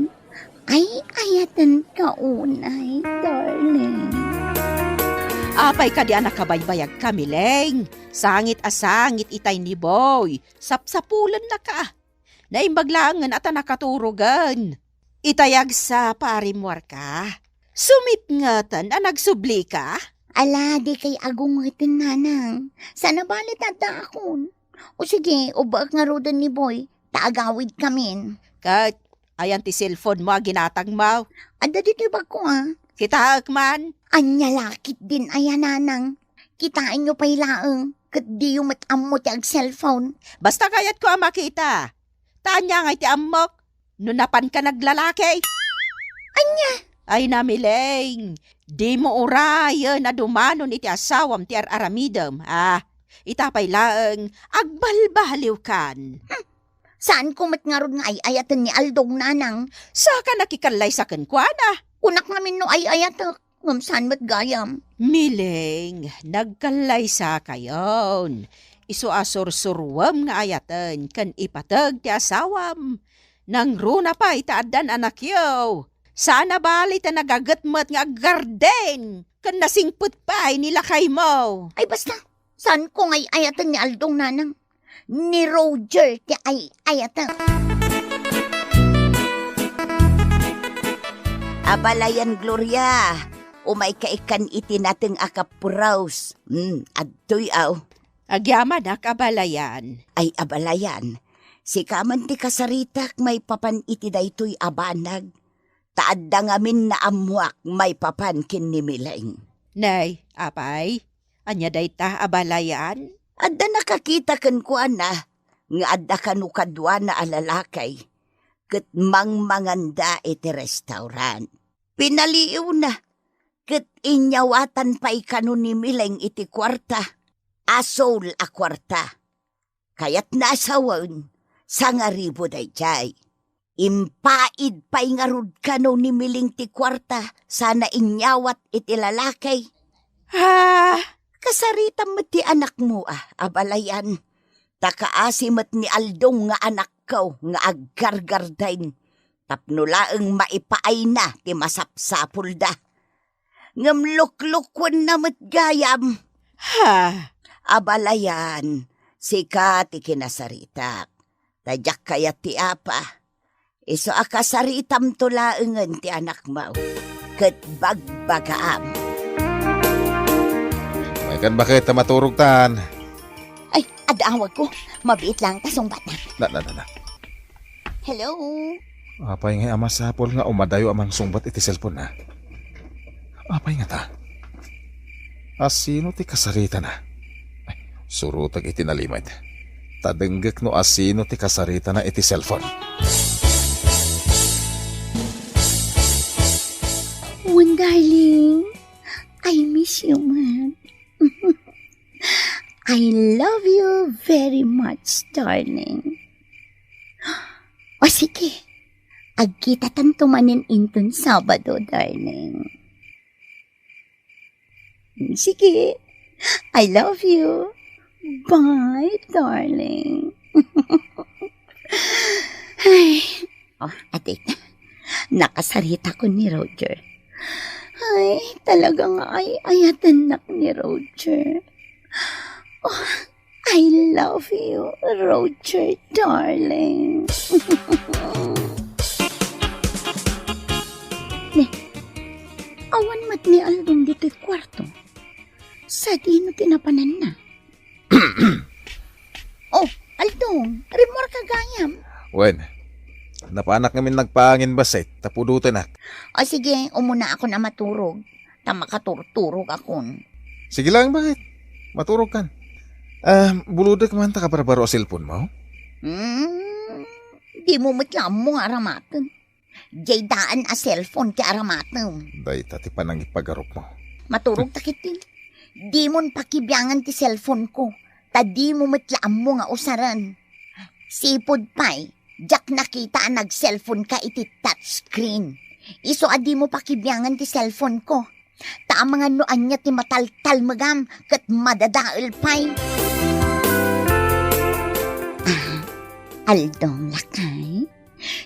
ay-ayatenka unay, darling. Apay kadi a nakabaybayagka, Miling? Sangit a sangit itay ni Boy. Sapsapulennaka. Naimbag laengen a ta nakaturogen. Itay agsapa a rimmuarka. Sumipngeten a nagsublika? Ala, dikay agungeten, nanang. Saan a bale ta addaakon. O sige, ubbaek ngaruden ni Boy, ta agawidkamin. Ket, ayan ti cellphone mo a ginatangmo? Adda ditoy bagko, ah. Kitaek man. Ania la ketdin aya, nanang? Kitaenyo pay laeng, ket diyo met ammo ti ag-cellphone. Basta kayatko a makita. Ta ania ngay ti ammok? No napanka naglalaki? Ania? Ay, Miling, dimo urayen a dumanon iti asawam ti ar-aramidem. Ah, ita pay laeng, agbalbaliwkan. Hmm. Saanko met ngarud nga ay-ayaten ni Aldong, nanang. Saka nakikallaysa kenkuana. Kunak ngamin no ay-ayatek. Ngem saan met gayam? Miling, nagkallaysakayon. Isu a sursuruem nga ayaten ken ipateg ti asawam. Nangruna pay ta addan anakyo. Saan a bale ta nagaget met nga aggarden ken nasingpet pay ni lakaymo. Ay, basta, saanko nga ay-ayaten ni Aldong, nanang. Ni Roger ti ay-ayatek. Abalayan, Gloria, umayka ikkan iti nateng a kappuraos. Hmm, adtoy, aw. Agyamanak, abalayan. Ay, abalayan, sika man ti kasaritak maipapan iti daytoy a banag. Ta adda ngamin naammoak maipapan ken ni Miling. Nay, apay, ania dayta, abalayan? Adda nakakita kenkuana nga adda kano kaduana a lalaki, ket mangmanganda iti restaurant. Pinaliiwna, ket inyawatan pay kano ni Miling iti kuarta, asol a kuarta. Kayatna a sawen, sangaribu daydiay. Impaid pay ngarud kano ni Miling ti kuarta sana inyawat iti lalaki. Ah, kasaritam met ti anakmo, ah, abalayan. Ta kaasi met ni Aldong nga anakko nga aggargarden. Tapno laeng maipaayna ti masapsapulda. Ngem luklukwenna met gayam. Ha? Abalayan, sika ti kinasaritak. Ta diak kayat ti apa. Isu a kasaritamto laengen ti anakmo. Ket bagbagaam. Maykan baket ta maturogtan. Ay, adda awagko. Mabiit lang ta sungbatna. Na, na, na, na. Hello? Apay ngay a masapul nga umadayo a mangsungbat iti cellphone na? Apay ngata? Asino ti kasaritana? Ay, surotek iti nalimed. Ta denggek no asino ti kasaritana iti cellphone. Wen, darling. I miss you, man. I love you very much, darling. O sige, agkitatanto manen inton Sabado, darling. Sige, I love you. Bye, darling. Ay, oh, adik, nakasaritakon ni Roger. Ay, talaga nga ay-ayatennak ni Roger. Oh, I love you, Roger, darling. Ne, awan met ni Aldong ditoy kuarto. Sadino ti napananna? Oh, Aldong, rimmuarka gayam. Wen, napanak ngamin nagpangin bassit, ta pudotenak. O sige, umuna akon a maturog, ta makaturturog akon. Sige lang, baket? Maturog kan. Ah, bulodek man ta kabarbaro a cellphone mo? Hmm, di mo met la ammo nga aramaten. Diay daan a cellphone ti aramatem. Dayta ti panangipagarupmo. Maturog ta ketdin. Dimon pakibiangan ti cellphone ko, ta dimo met la ammo nga usaren. Sipud pay, diak nakita a nag-cellphone ka iti touchscreen. Isu a dimo pakibiangan ti cellphone ko. Ta amangan no ania ti mataltalmegam ket madadael pay. Ah, Aldong, lakay.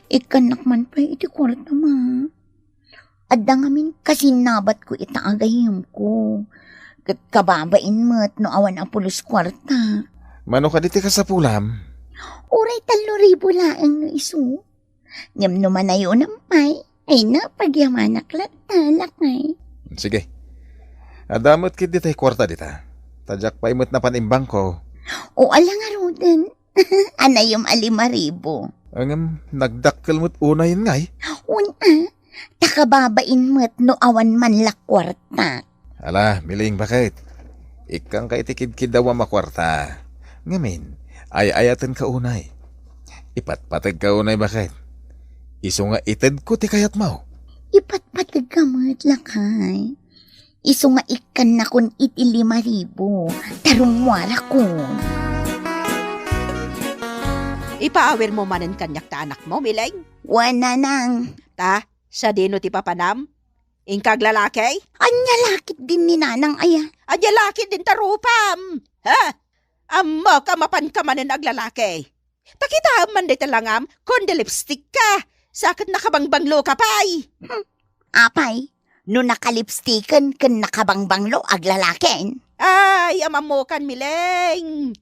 Ikkannak man pay iti kuarta, ma. Adda ngamin kasinnabatko ita a gayyemko. Ket kababain met no awan a pulos kuarta. Mano kadi ti kasapulam? Uray tallo ribu laeng no isu. Ngem no manayonam pay, ay napagyamanak latta, lakay. Sige. Adda met ketdi tay kuarta dita. Ta diak pay met napan imbangko. O, ala ngaruden. Anayom a lima ribu. Ngem, nagdakkel met unayen ngay? Wen a, ta kababain met no awan man la kuarta. Ala, Miling, baket? Ikkanka iti kidkiddawam a kuarta. Ngamin, ay-ayatenka unay. Ipatpategka unay, baket? Isu nga itedko ti kayatmo. Ipatpategka met, lakay. Isu nga ikkannakon iti lima ribu, ta rummuarakon. Ipaawirmo manen kaniak ta anakmo, Miling? Wen, nanang. Ta, sadino ti papanam? Inka aglalaki? Ania la ketdin ni nanang aya? Ania la ketdin ta rupam? Ha? Ammok a mapanka manen aglalaki. Ta kitaem man dayta langam, kundi lipstick ka. Sa ket nakabangbanglo ka pay. Hmm. Apay, no nakalipstiken ken nakabangbanglo, aglalaken? Ay, am-ammokan, Miling.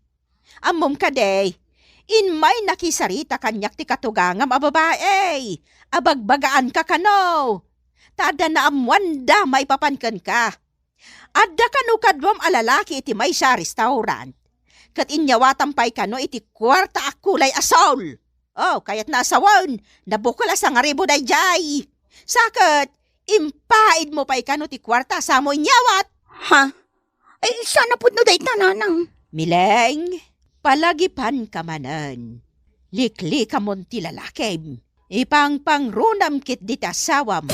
Ammom kadi, immay nakisarita kaniak ti katugangam a babai. Abagbagaanka kano. Ta adda naammoanda maipapan kenka. Adda kano kaduam a lalaki iti maysa a restaurant, ket inyawatam pay kano iti kuarta a kulay asul. Oh, kayatna a sawen, nabukel a sangaribu daydiay. Sa ket, impaidmo pay kano ti kuarta a samo inyawat. Ha? Ay, saan a pudno dayta, nanang? Miling, palagipanka manen. Liklikamon ti lalakim. Ipangpangrunam ketdi ti asawam.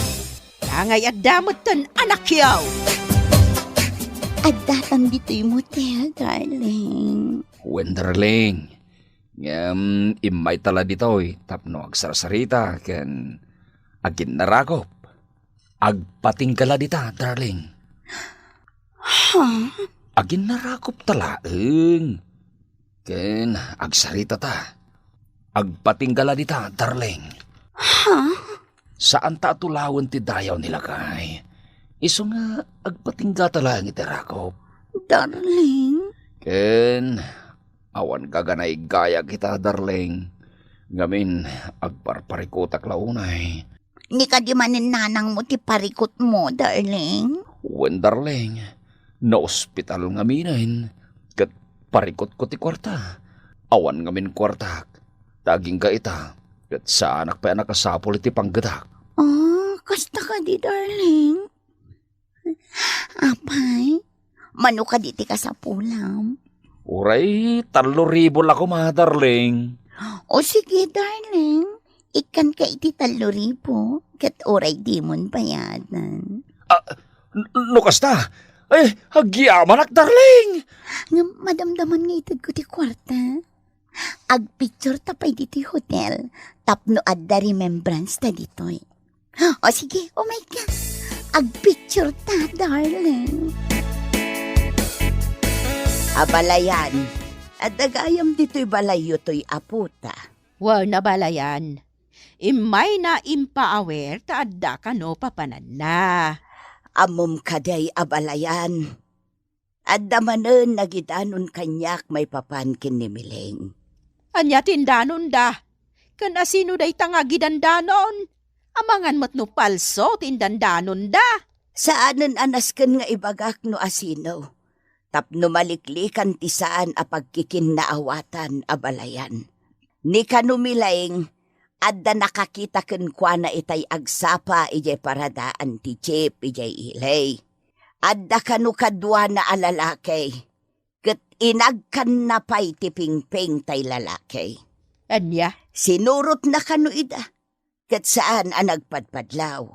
Tangay adda metten anakyo. Addatam ditoy motel, darling. Wen, darling. Ngem immayta la ditoy tapno agsarsarita ken aginnarakop. Agpatingga la dita, darling. Ha? Aginnarakopta laeng. Ken agsaritata. Agpatingga la dita, darling. Ha? Saanta a tulawen ti dayaw ni lakay. Isu nga agpatinggata laeng iti rakop. Darling? Ken awan gaganaygaya kita, darling. Ngamin, agparparikutak la unay. Ni kadi manen nanangmo ti parikutmo, darling? Wen, darling. Naospital ngaminen, ket parikutko ti kuarta. Awan ngamin kuartak. Ta agingga ita, ket saanak pay a nakasapul iti panggedak. Ah, kasta kadi, darling? Apay, mano kadi ti kasapulam? Uray tallo ribu la koma, darling. O sige, darling. Ikkanka iti tallo ribu, ket uray dimon bayadan. Ah, n-, no kasta, eh, agyamanak, darling. Ngem madamdaman nga itedko ti kuarta. Agpicture ta pay ditoy hotel, tapno adda remembrance ta ditoy. O sige, umay ka. Agpicture ta, darling. Abalayan, adda gayam ditoy balayyo toy aputa. Wen, abalayan. Immayna impaawer ta adda kano papananna. Ammom kadi, abalayan. Adda manen nagidanon kaniak maipapan ken ni Mileng. Ania ti indanonda? Ken asino dayta nga agidandanon? Amangan met no palso ti indandanonda. Saanen a nasken nga ibagak no asino, tapno maliklikan ti saan a pagkikinnaawatan, abalayan. Ni kano Mileng, adda nakakita kenkuana itay agsapa idiay paradaan ti jeep idiay ili. Adda kano kaduana a lalaki, ket inagkanna pay ti pingping tay lalaki. Ania? Sinurotna kano ida, ket saan a nagpadpadlaw.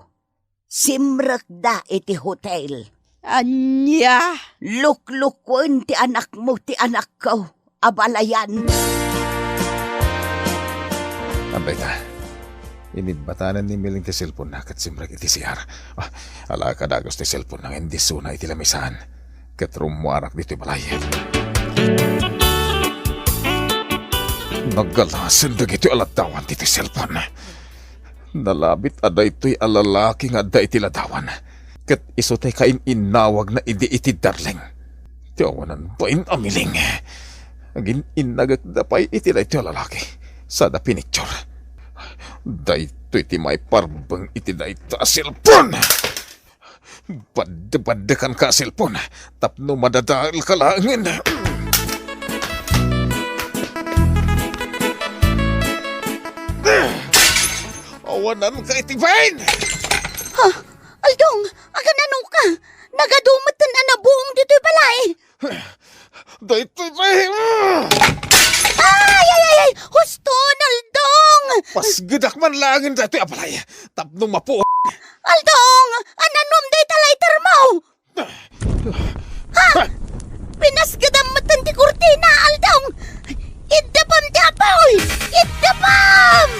Simrekda iti hotel. Ania? Luklukuen ti anakmo ti anakko, abalayan. Ampay ka. Inibbatanen ni Mileng ti cellphone-na ket simrek iti C R. Ah, ala, kadagus ti cellphone-na nga indisuna iti lamisaan. Ket rummuarak ditoy balay. Naggalasen dagitoy a laddawan ditoy cellphone. Nalabit a daytoy a lalaki nga adda iti ladawan. Ket isu tay kain-innawagna idi iti darling. Ti awanan bain a Mileng. Agin-innagekda pay iti daytoy a lalaki. Sada pinicture. Daytoy ti maiparbeng iti dayta a cellphone. Badde-baddekanka a cellphone tapno madadaelka laengen. Awananka iti bain! Ha? Aldong, agananoka? Nagadu metten a nabuong ditoy balay. Daytoy pay! Ay, ay, ay, ay! Huston, Aldong! Pasgedak man laengen daytoy a balay tapno mapuon. Aldong, ananom dayta lighter mo? Ha? Pinasgedam metten ti kurtina, Aldong! Iddepam ti apuy! Iddepam!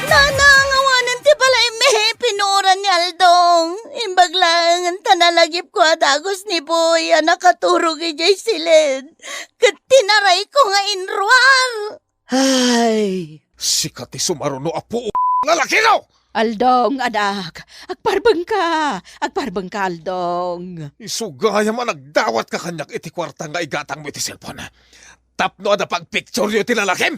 Nanangawanen ti balaymi, pinuoran ni Aldong. Imbag laengen ta nalagipko a dagus ni Boy a nakaturog idiay siled ket tinarayko nga inruar. Ay! Sika ti sumaruno a puo, lalakino! Aldong, anak, agparbengka! Agparbengka, Aldong! Isu gayam a nagdawatka kaniak iti kuarta nga igatangmo iti cellphone. Tapno adda pagpictureyo iti lalakim?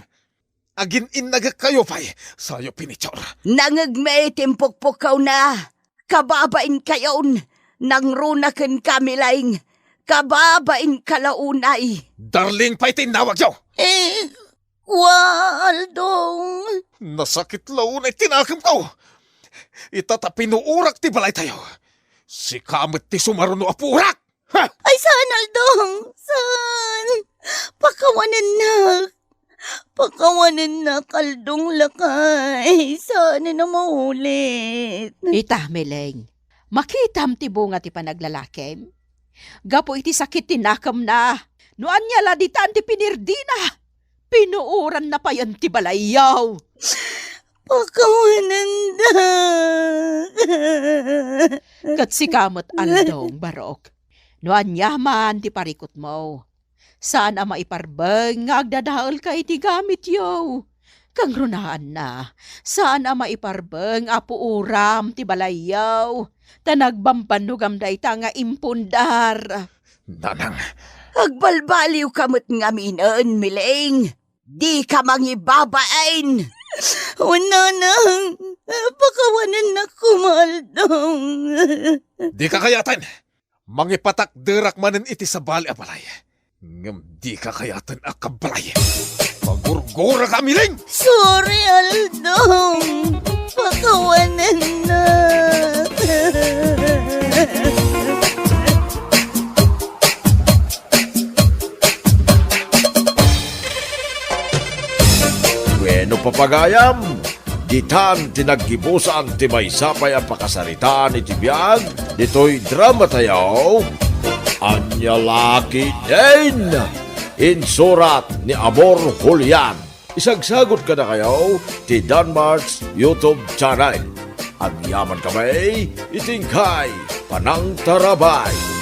Agin-innagekkayo pay, sayo pinicture. Nangngegmi ti impukpukkawna. Kababainkayon, nangruna kenka, Mileng. Kababainka la unay. Darling pay ti innawagyo! Eh, kua, Aldong. Nasakit la unay ti nakemko. Ita ta pinuorak ti balaytayo. Sika met ti sumaruno a puorak! Ha? Ay, saan, Aldong? Saan? Pakawanennak. Pakawanennak, Aldong, lakay. Saan a maulit? Ita, Mileng. Makitam ti bunga ti panaglalakim. Gapu iti sakit ti nakemna, No ania la ditan ti pinirdina, pinuoranna payen ti balayyo. Pakawanenda. Ket sika met, Aldong, Barok. No ania man ti parikutmo, saan a maiparbeng nga agdadaelka iti gamityo. Kangrunaanna, saan a maiparbeng a puoram ti balayyo, ta nagbambannogam dayta nga impundar. Nanang. Agbalbaliwka met ngaminen, Miling. Dika mangibabain. Wen, Nanang, pakawanennak koma, Aldong. Dika kayaten. Mangipatakderak manen iti sabali a balay. Ngem dika kayaten a kabalay. Pagurguraka, Miling! Sorry, Aldong. Pakawanennak. Wenno, papagayam, ditan ti naggibusan ti maysa pay a pakasaritaan iti biag ditoy dramatayo. Ania la ketdin? Insurat ni Amor Julian. Isagsagut kadakayo ti Danmart's YouTube channel. Agyamankami iti inkay panangtarabay.